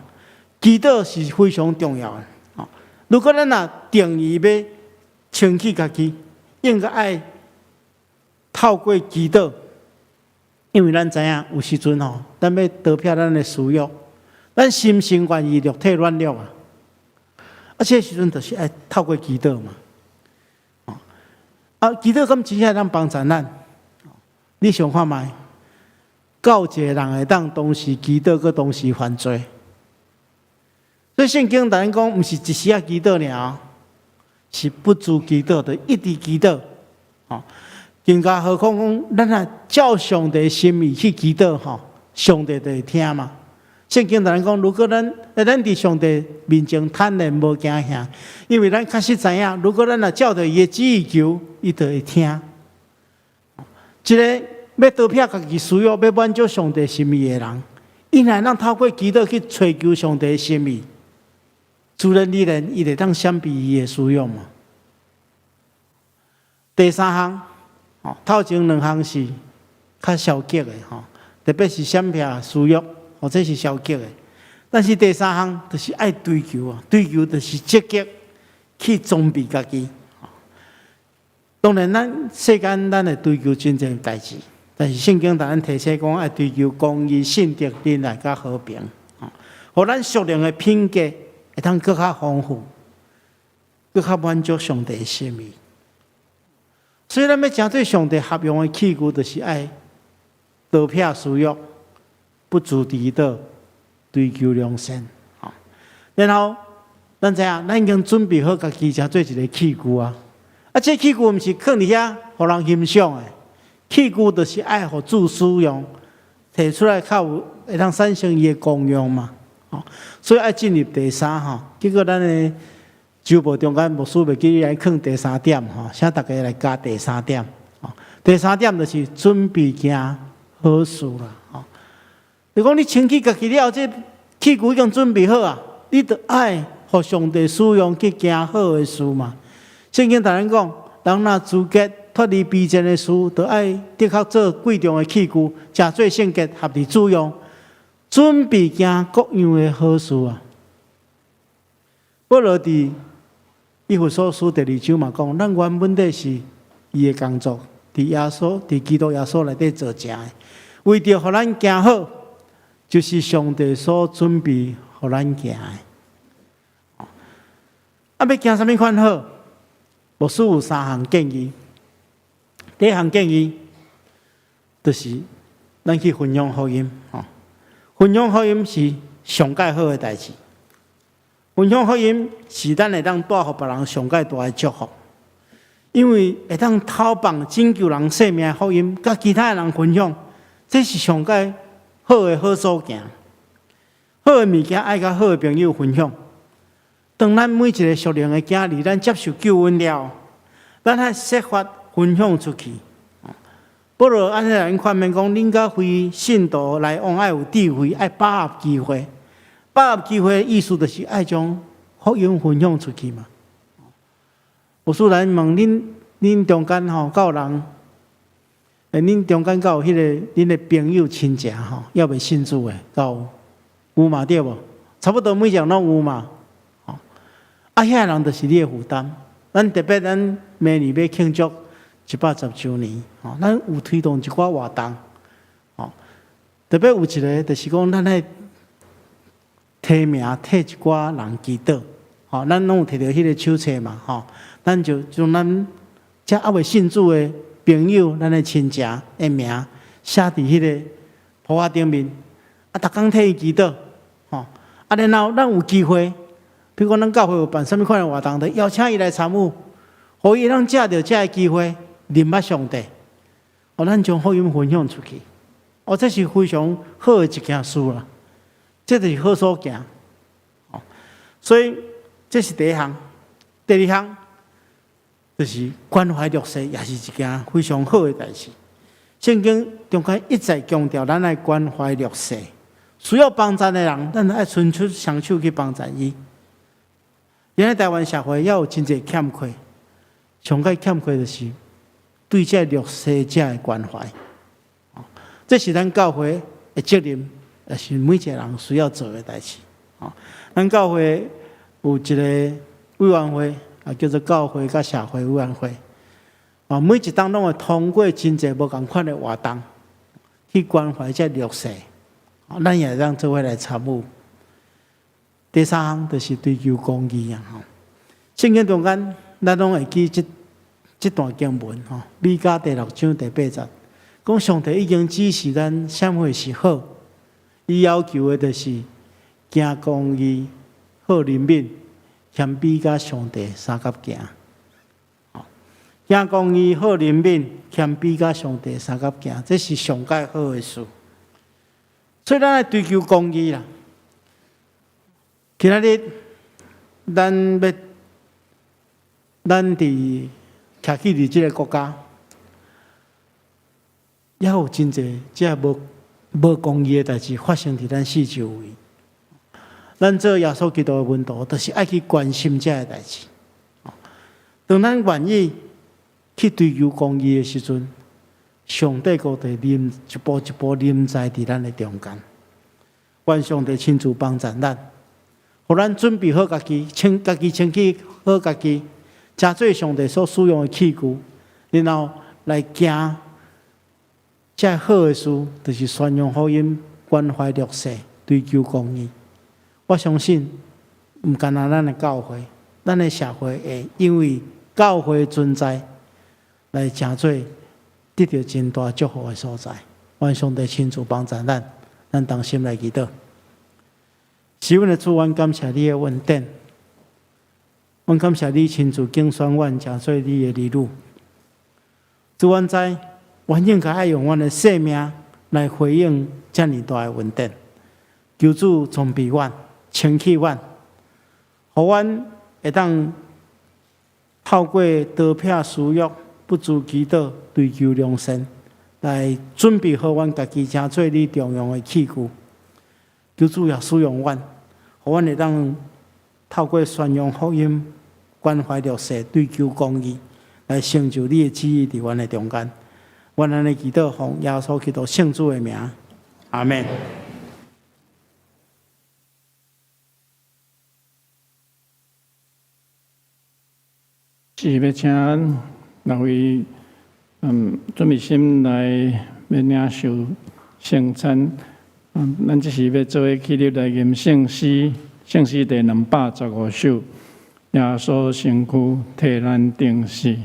祈禱是非常重要的。吼，如果咱若定意欲清氣家己，應該愛透過祈禱。因為咱知影有時陣吼，咱欲逃避咱的私欲，咱心生願意，肉體軟弱啊。啊，這个時陣就是愛透過祈禱嘛。啊，祈禱敢真正會當幫助咱？你想看覓？敢有一个人會當同時祈禱，閣同時犯罪？所以聖經共咱講，毋是一時仔祈禱爾，是不住祈禱的，一直祈禱。吼，更加何況講，咱若照上帝心意去祈禱，吼，上帝就會聽嘛。聖經共咱講，如果咱佇上帝面前坦然無驚嚇，因為咱確實知影，如果咱若照著伊的旨意求，伊就會聽。一个欲逃避家己私欲，欲滿足上帝心意的人，伊若會當透過祈禱去揣求上帝的心意，自然而然，伊會當閃避伊的私欲嘛。第三項，吼，頭前兩項是較消極的吼，特別是閃避私欲，或者是消極的。但是第三項就是愛追求啊，追求就是積極去裝備家己。當然，咱世間咱會追求真濟代誌，但是聖經共咱提醒講，愛追求公義、信德、仁愛佮和平，予咱屬靈的品格會當閣較豐富，閣較滿足上帝的心意。所以，咱欲成做上帝合用的器具，就是愛逃避私欲，不住祈禱，追求良善。然後，咱知影，咱已經準備好家己，成做一个器具啊。啊，這器具毋是囥佇遐，予人欣賞的。器具就是愛予主使用，提出來較有會當產生伊的功用嘛。所以愛進入第三吼，結果咱的週報中間牧師袂記得來囥第三點吼，請大家來加第三點。第三點就是準備行好事啦。吼，就講你清氣家己了，這器具已經準備好啊，你著愛予上帝使用去行好的事嘛。聖經共咱講，人若資格脫離卑賤的事，著愛的確做貴重的器具，誠做聖潔，合佇主用，準備行各樣的好事啊。保羅佇以弗所書第二章嘛講，咱原本底是伊的工作，佇耶穌、佇基督耶穌內底造成的，為著予咱行好，就是上帝所準備予咱行的。啊，欲行啥物款好？牧師有三項建議。第一項建議就是咱去分享福音，吼，分享福音是上蓋好的代誌。分享福音是咱會當帶予別人上蓋大的祝福，因為會當投放拯救人性命的福音，佮其他的人分享，這是上蓋好的好所行。好的物件愛佮好的朋友分享。當咱每一个屬靈的囝兒，咱接受救恩了，咱愛設法分享出去。保羅按呢來勸勉講，恁佮非信徒來往愛有智慧，愛把握機會。把握機會的意思就是愛將福音分享出去嘛。牧師來問恁，恁中間吼，敢有人恁中間敢有彼个恁的朋友親戚吼，猶未信主的，敢有？有嘛對無？差不多每一個人攏有嘛。吼，啊，遐个人就是你的負擔。咱特別咱明年欲慶祝110週年，吼，咱有推動一寡活動，吼，特別有一个就是講，咱愛提名替一寡人祈禱，吼，咱攏有提著彼个手冊嘛，吼，咱就將咱遮猶未信主的朋友，咱的親戚的名寫佇彼个簿仔頂面，啊，逐工替伊祈禱，吼，啊，然後咱有機會，比如講咱教會有辦啥物款的活動，就邀請伊來參與，予伊會當藉著這个機會認捌上帝，哦，咱將福音分享出去，哦，這是非常好的一件事啦，這就是好所行，哦，所以這是第一項，第二項。就是關懷弱勢，也是一件非常好的代誌。聖經中間一再強調，咱愛關懷弱勢，需要幫助的人，咱愛伸出雙手去幫助伊。現在台灣社會猶有真濟欠缺，上蓋欠缺就是對這弱勢者的關懷。這是咱教會的責任，也是每一個人需要做的代誌。咱教會有一個委員會。啊，叫做教會佮社會委員會。啊，每一冬攏會通過真濟無仝款的活動，去關懷這弱勢。咱也會當做伙來參與。第三項就是追求公義啊！吼，聖經中間，咱攏會記這這段經文吼，彌迦第六章第八節，講上帝已經指示咱啥物是好，伊要求的就是行公義、好憐憫。謙卑佮上帝相佮行，行公義、好憐憫、謙卑佮上帝相佮行，這是上蓋好的事。所以咱愛追求公義啦。今仔日咱欲，咱佇徛起佇這個國家，猶有真濟這無無公義的代誌發生佇咱四周圍。咱做耶穌基督的門徒，就是愛去關心這个代誌。當咱願意去追求公義的時陣，上帝國就臨一步一步臨在佇咱的中間。願上帝親自幫助咱，予咱準備好家己，清家己清氣好家己，成做上帝所使用的器具，然後來行這好的事，就是宣揚福音、關懷弱勢、追求公義。我相信，毋干焦咱的教會，咱的社會會因為教會存在，來成做得著真大祝福的所在。願上帝親自幫助咱，咱同心來祈禱。是阮的主，阮感謝你的恩典，阮感謝你親自揀選阮，成做你的兒女。主，阮知，阮應該愛用阮的生命來回應遮爾大的恩典。求主裝備阮。清氣阮，予阮會當透過刀劈私欲、不住祈禱、追求良善，來準備好阮家己，成做你重用的器具。求主也使用阮，予阮會當透過宣揚福音、關懷弱勢、追求公義，來成就你的旨意佇阮的中間。阮按呢祈禱，奉耶穌基督聖子的名，阿們。是欲請六位準備心來欲領受聖餐。咱這時欲做伙起立來吟聖詩，聖詩第215首，耶穌身軀替咱釘死。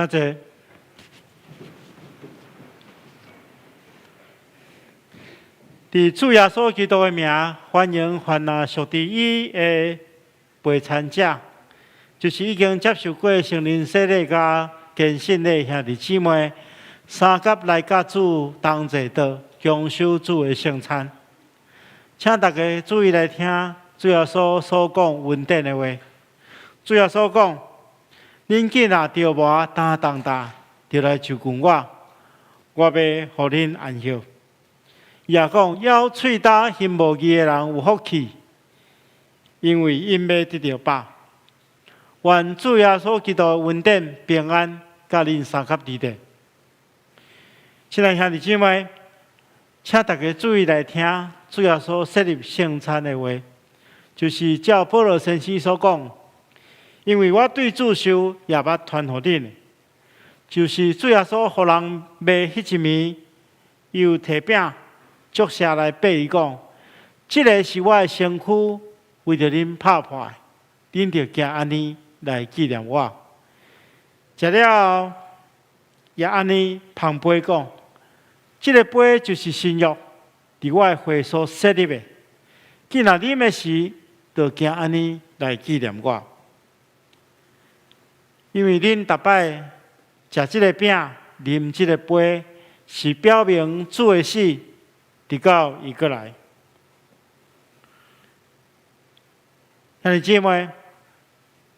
請坐。佇主耶穌基督的名，歡迎凡若屬佇伊的陪餐者，就是已經接受過聖靈洗禮佮堅信的兄弟姊妹，三佮來佮主同坐桌，共守主的聖餐。請大家注意來聽主耶穌所講恩典的話。主耶穌講：恁囝若著無擔重擔，就來就近我，我欲予恁安歇。伊也講：枵喙焦行無義的人有福氣，因為𪜶欲得著飽。願主耶穌基督的恩典平安，佮恁相佮佇咧。親愛兄弟姊妹，請大家注意來聽主耶穌設立聖餐的話，就是照保羅先生所講，因為我對主受，也捌傳予恁的，就是主耶穌予人賣彼一暝，伊有提餅，祝謝來擘伊講：這个是我的身軀，為著恁拍破的，恁著行按呢來紀念我。食了後，也按呢捧杯講：這个杯就是新約，佇我的血所設立的。既若啉的時，就行按呢來紀念我。因為恁逐擺食這个餅、啉這个杯，是表明主的死，直到伊閣來。兄弟姊妹，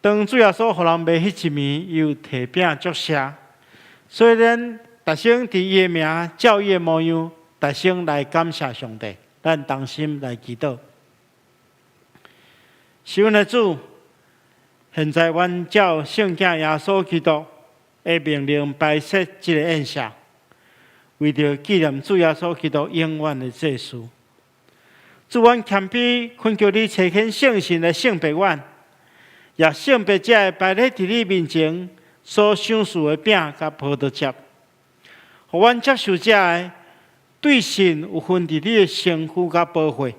當主耶穌予人賣彼一暝，伊有提餅祝謝，所以咱逐聲佇伊的名，照伊的模樣，逐聲來感謝上帝。咱同心來祈禱。是阮的主，現在阮照聖子耶穌基督的命令擺設這个宴席，為著紀念主耶穌基督永遠的祭司。主，阮謙卑懇求你差遣聖神來聖別阮，也聖別這个擺咧佇你面前所賞賜的餅佮葡萄汁，予阮接受這个對神有份佇你的身軀佮寶血，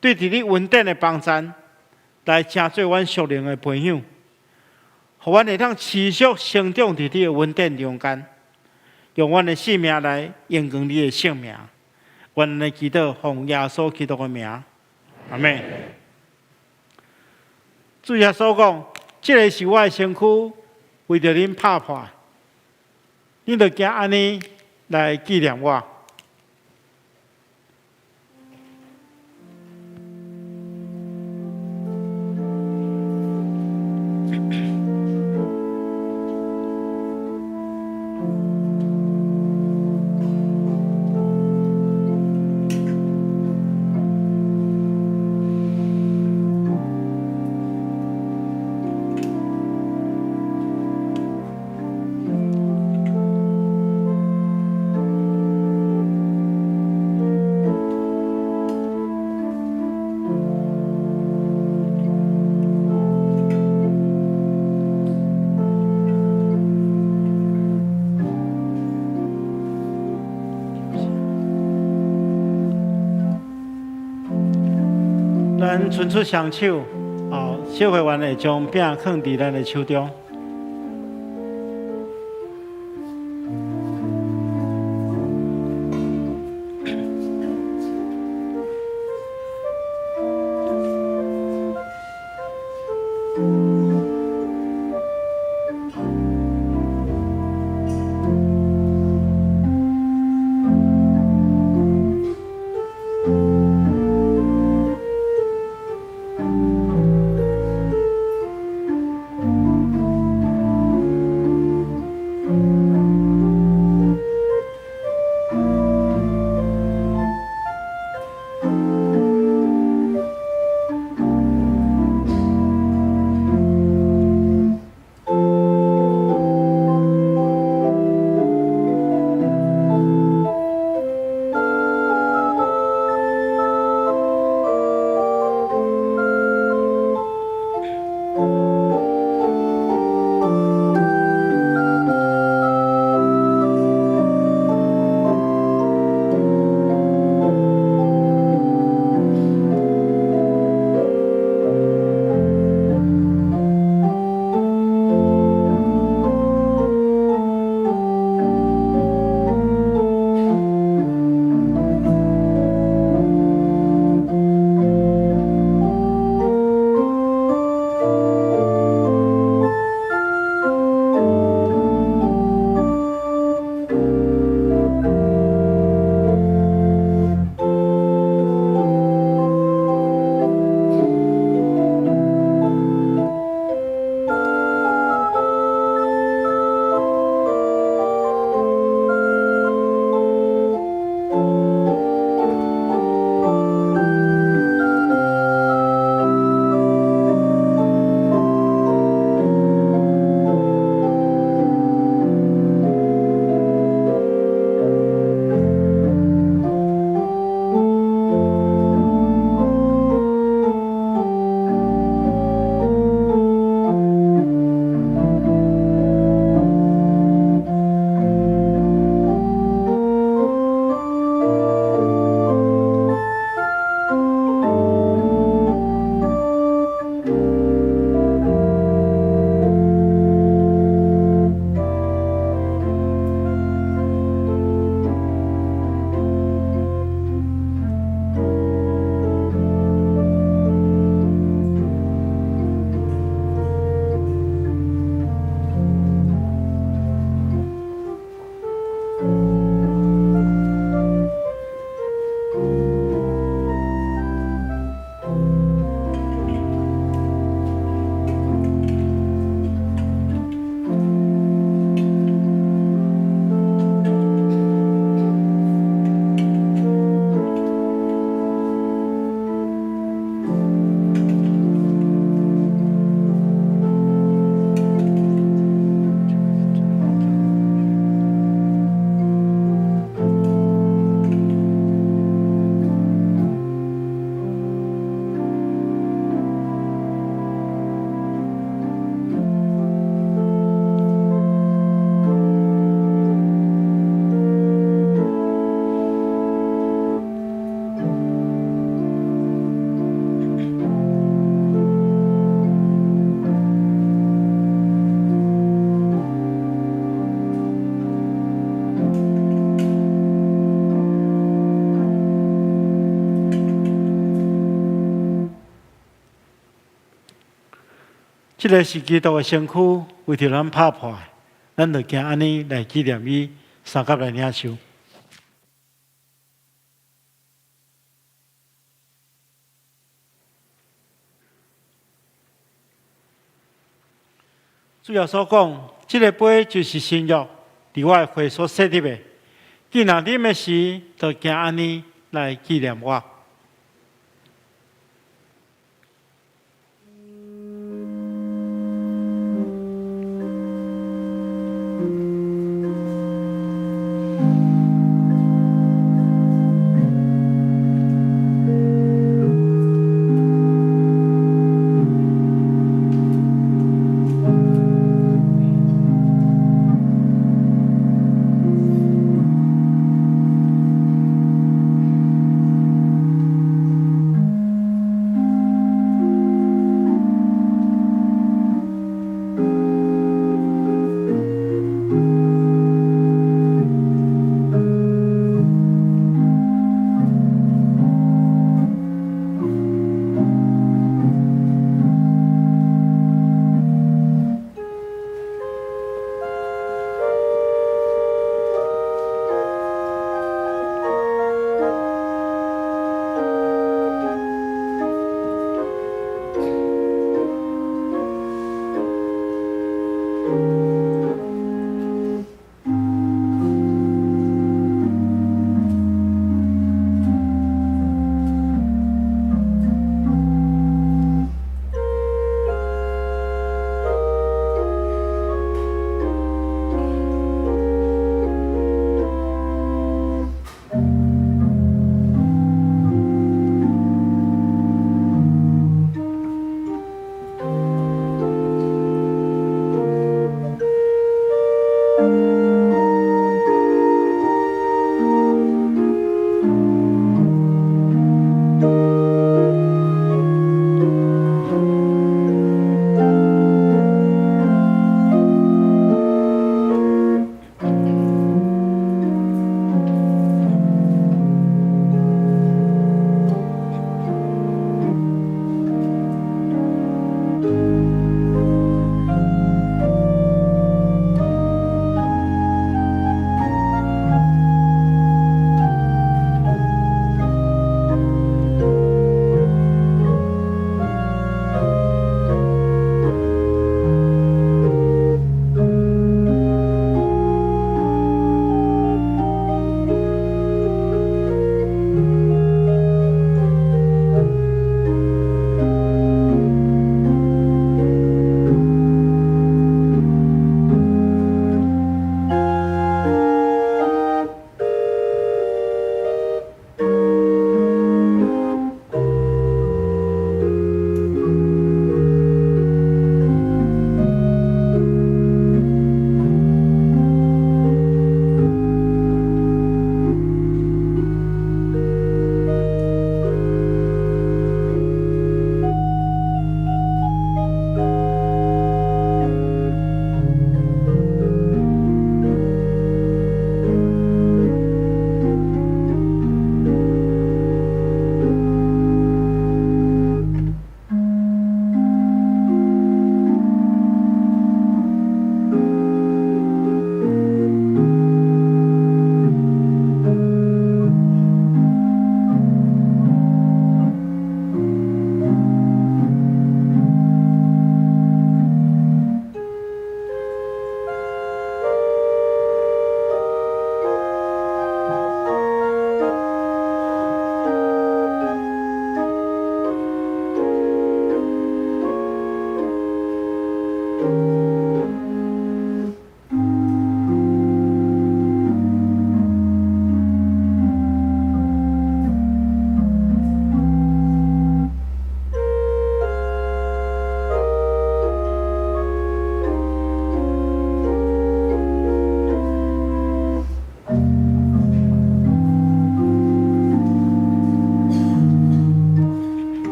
對佇你恩典的幫贊，來成做阮屬靈的培養，予阮會當持續成長佇你的恩典中間，用阮的性命來榮光你的聖名。阮來祈禱，奉耶穌基督的名，阿們。主耶穌講：這个是我的身軀，為著恁拍破，恁著行按呢來紀念我。咱伸出雙手，哦，小會員會將餅囥佇咱的手中。這个是基督的身軀，為著咱拍破的，咱就行按呢來紀念伊，相佮來領受。主耶穌講：這个杯就是新約，佇我的血所設立的。既若啉的時，就行按呢來紀念我。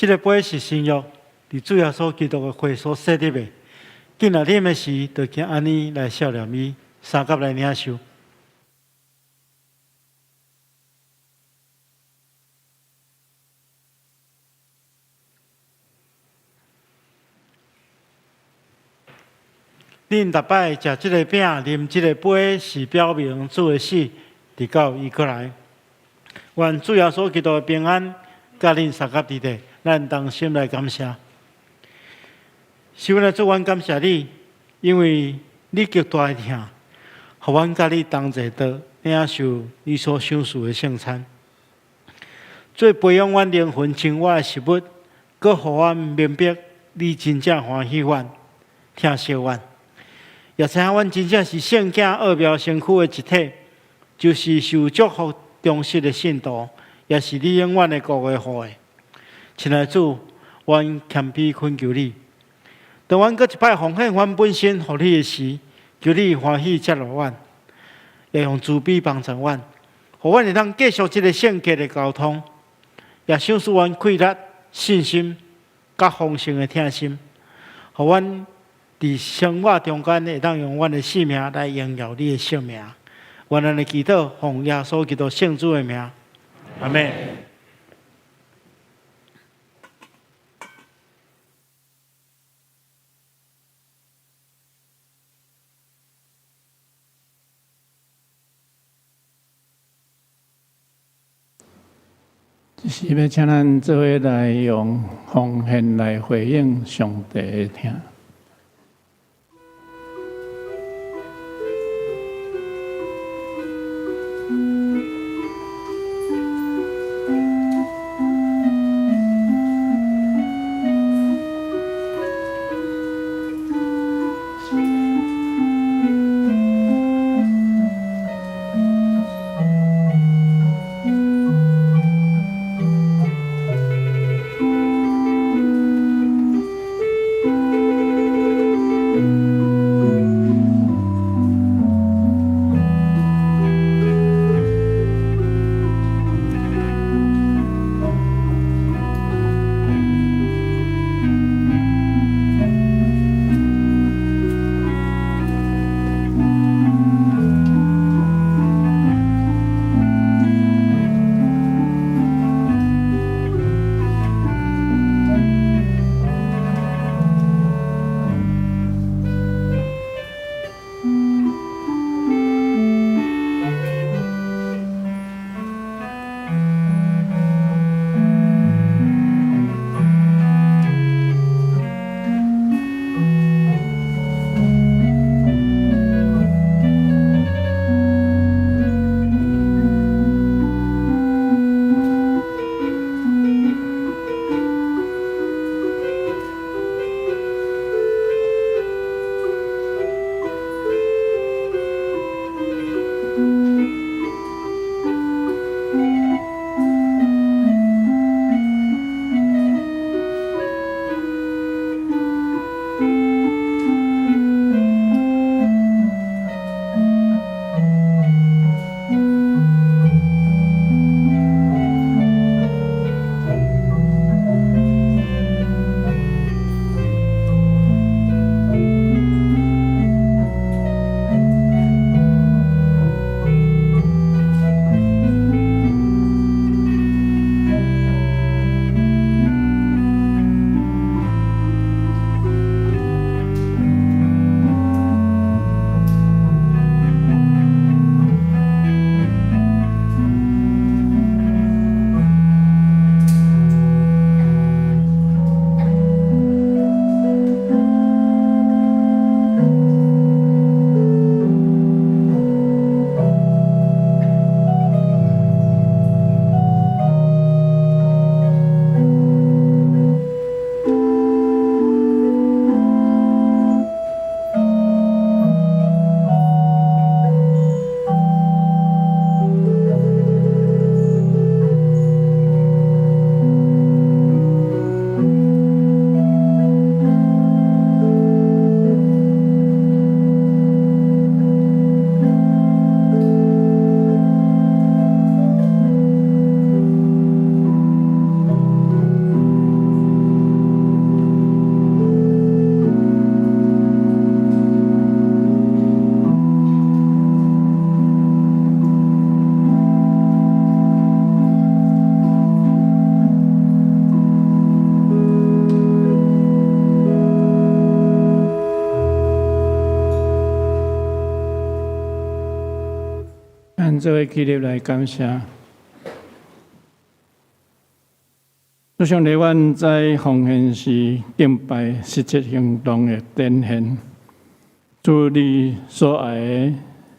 這个杯是新約，佇主耶穌基督的血所設立的。囝若啉的時，就行按呢來數念伊，相佮來領受。恁逐擺食這个餅、啉這个杯，是表明主的死，直到伊閣來。願主耶穌基督的平安，佮恁相佮佇咧，咱同心來感謝。是阮的主，阮感謝你，因為你極大的疼，予阮佮你同齊桌領受你所賞賜的聖餐，做培養阮靈魂生活的食物，閣予阮明白你真正歡喜阮、疼惜阮。也知影阮真正是聖囝奧妙身軀的一體，就是受祝福忠實的信徒，也是你永遠的國的後裔。親愛的主，阮謙卑懇求你，當阮閣一擺奉獻阮本身予你的時，求你歡喜接納阮，也用慈悲幫助阮，予阮會當繼續這个聖潔的交通，也賞賜阮氣力、信心、佮豐盛的疼心，予阮佇生活中間會當用阮的性命來榮耀你的聖名。願咱的祈禱，奉耶穌基督聖子的名，阿們。這是欲請咱做伙來用奉獻來回應上帝的疼。咱做伙起立來感謝。主上帝，阮知奉獻是敬拜實質行動的展現。主你所愛的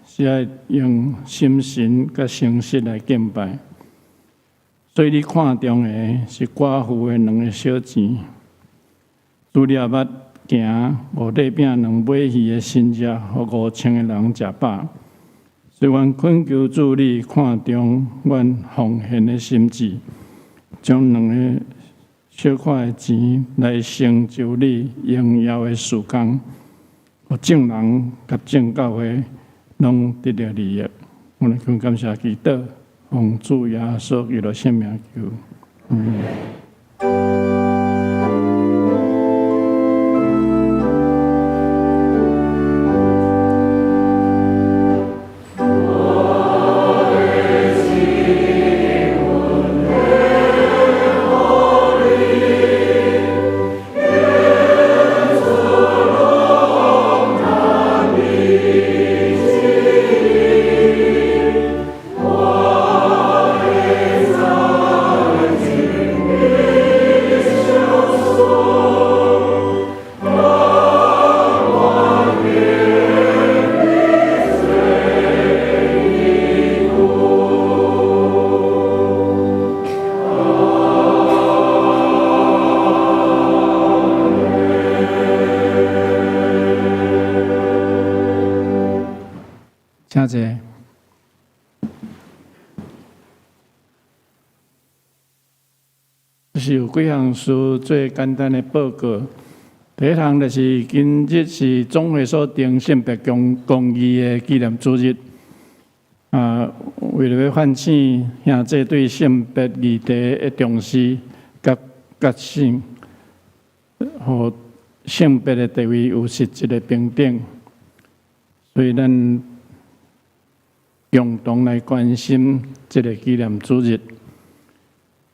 是愛用心神佮誠實來敬拜，所以你看重的是寡婦的兩個小錢。主你也捌行五塊餅兩尾魚的神蹟，予5000個人食飽。所以，阮懇求主你看重阮奉獻的心志，將兩個小塊的錢來成就你榮耀的事工，予眾人佮眾教會攏得著利益。我們更感謝祈禱，奉主耶穌基督聖名求。嗯。請坐。就是有幾項事做簡單的報告。第一項就是今日是總會所定性別公義的紀念主日。啊，為著欲喚醒兄弟對性別議題的重視佮覺醒，予性別的地位有實質的平等，所以咱共同來關心這個紀念主日。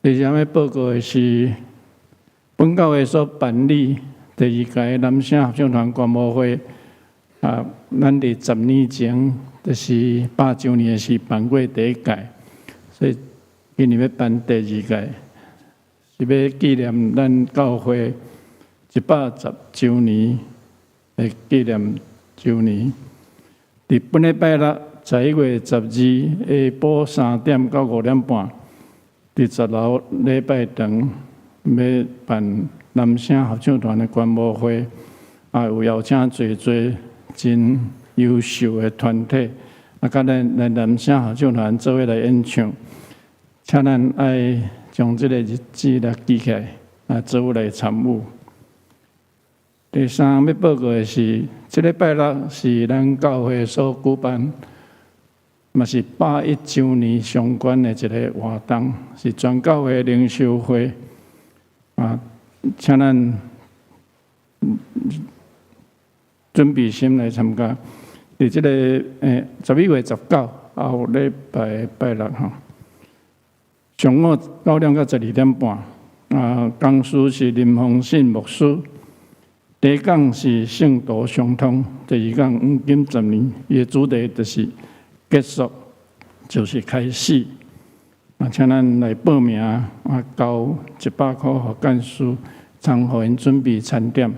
第二項欲報告的是，本教會所辦理第二屆南省合唱團觀摩會，啊，咱佇10年前，就是100週年的時辦過第一屆，所以今年欲辦第二屆，是欲紀念咱教會110週年的紀念週年。佇本禮拜六11月12下晡3點到5點半，佇十樓禮拜堂欲辦南省合唱團的觀摩會，啊，有邀請濟濟真優秀的團體，啊，佮咱來南省合唱團做伙來演唱，請咱愛將這個日子來記起來，啊，做伙來參與。第三欲報告的是，這禮拜六是咱教會所舉辦，嘛是101週年相關的一個活動，是全教會靈修會，啊，請咱準備心來參加。佇這個11月19，後禮拜拜六吼，上午9點到12點半，啊，講師是林宏信牧師。第一講是聖徒相通，第二講黃金十年，伊的主題就是結束，就是開始。啊，請咱來報名，啊，交100箍予幹事，通予𪜶準備餐點。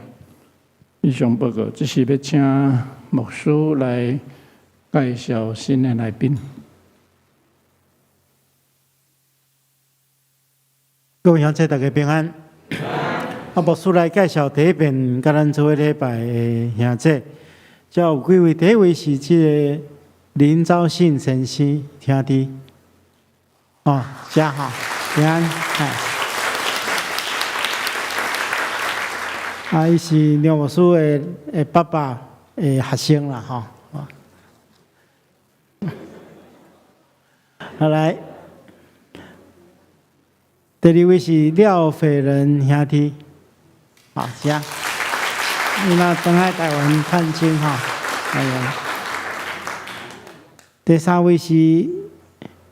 以上報告，這是欲請牧師來介紹新的來賓。各位鄉親，大家平安。啊，牧師來介紹第一遍，佮咱做伙禮拜的兄弟，遮有幾位？第一位是這個林昭信先生，聽佇。哦，遮吼，平安。啊，伊是梁牧師的爸爸的學生啦，吼。好來，第二位是廖斐仁兄弟，好，遮，伊若轉來台灣探親吼，哎呀。第三位是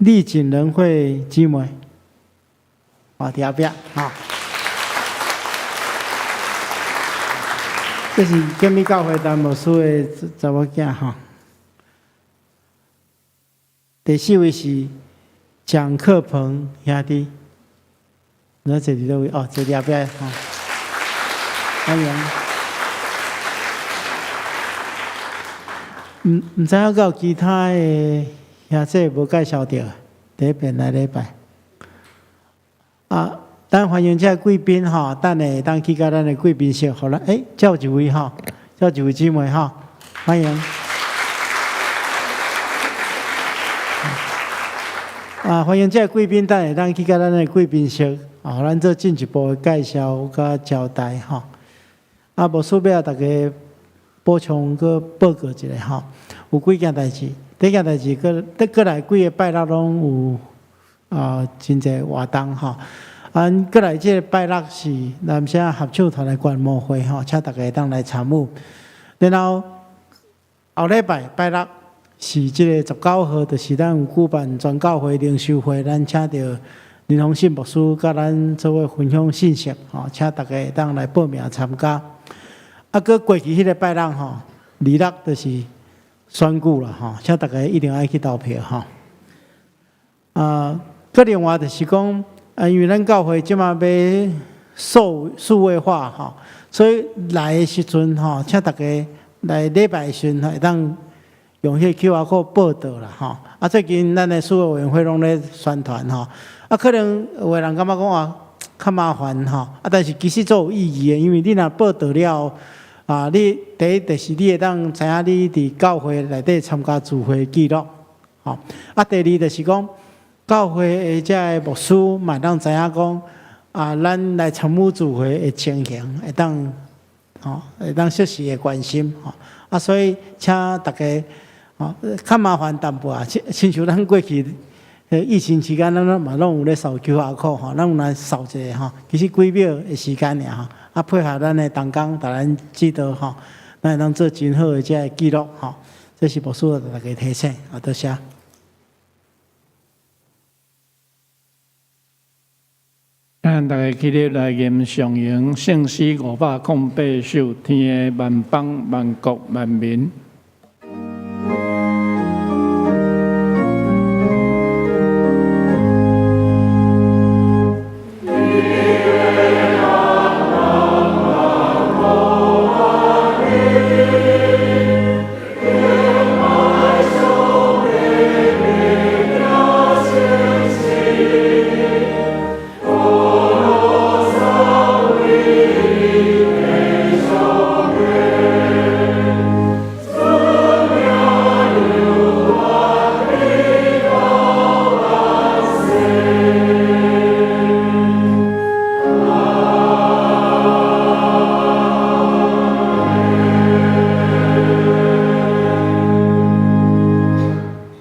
麗景仁惠姊妹，好，佇後壁，吼。這是建立教會陳牧師的查某囝吼。第四位是蔣克鵬兄弟，你坐佇佗位？哦，坐佇後壁吼，歡迎。毋知影閣有其他的兄弟無介紹著，第一遍來禮拜。啊，咱歡迎這個貴賓吼，等下會當去佮咱的貴賓室，予咱，欸，遮有一位吼，遮有一位姊妹吼，歡迎。啊，歡迎這個貴賓，等下會當去佮咱的貴賓室，啊，予咱做進一步的介紹佮交代吼。啊，牧師欲共大家補充閣報告一下吼，有幾件代誌。第一件代誌，閣閣來幾个拜六攏有啊，真濟活動吼。啊，閣來這个拜六是南城合唱團的觀摩會吼，請大家會當來參與。然後後禮拜拜六是這個19號，就是咱有舉辦全教會靈修會，咱請著林宏信牧師佮咱做伙分享信息，吼，請大家會當來報名參加。啊，閣過去彼个拜六吼，26就是選舉啦，吼，請大家一定愛去投票吼。啊，閣另外就是講，啊，因為咱教會這馬欲數位化吼，所以來的時陣吼，請大家來禮拜的時陣會當用彼個 QR code 報到啦，吼。啊，最近咱的數位委員會攏咧宣傳吼，啊，可能有的人感覺講啊，較麻煩吼，啊，但是其實足有意義的，因為你若報到了，啊，你第一就是你會當知影你佇教會內底參加聚會記錄，吼。啊，第二就是講，教會的這个牧師嘛會當知影講，啊，咱來參與聚會的情形，會當，吼，會當適時的關心，吼。啊，所以請大家，吼，較麻煩淡薄仔，親像咱過去疫情期間，咱攏嘛攏有咧掃 QR code 吼，咱有來掃一下吼，其實幾秒的時間爾吼，啊，配合咱的同工，共咱指導吼，咱會當做真好的這个記錄吼。這是牧師共大家提醒，啊，多謝。咱大家起立來吟誦詠聖詩508首，天的萬邦萬國萬民。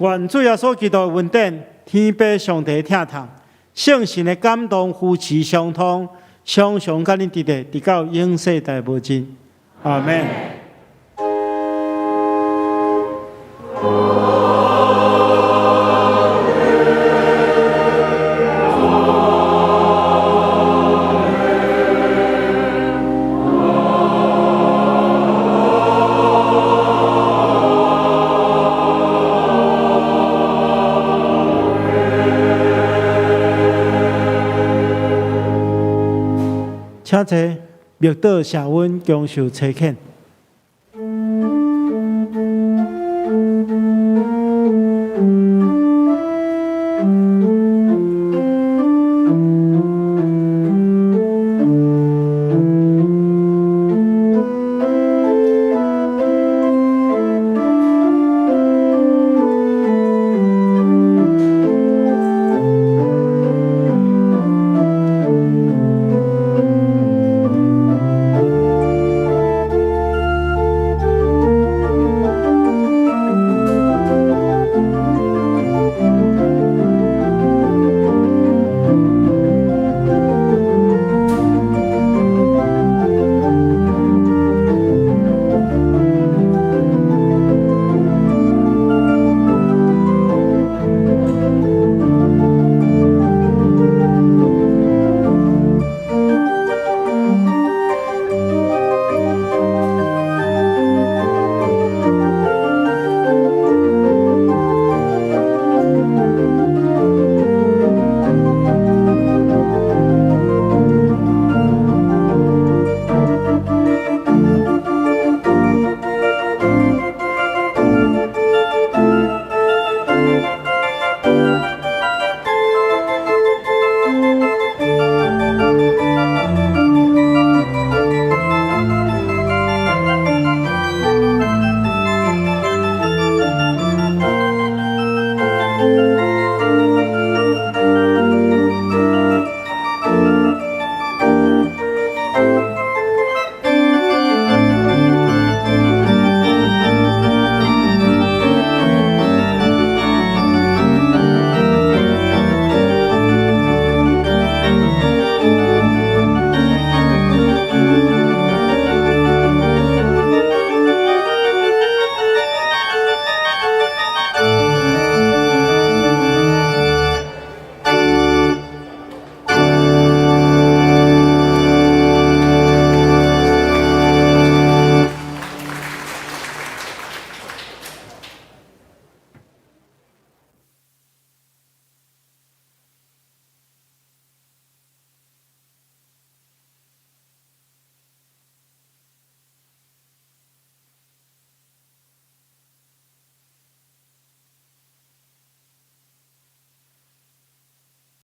願主耶穌基督的恩典，天父上帝疼痛，聖神的感動扶持相通，常常佮恁佇咧，直到永世代無盡。阿門。請坐，默禱謝恩，享受差遣。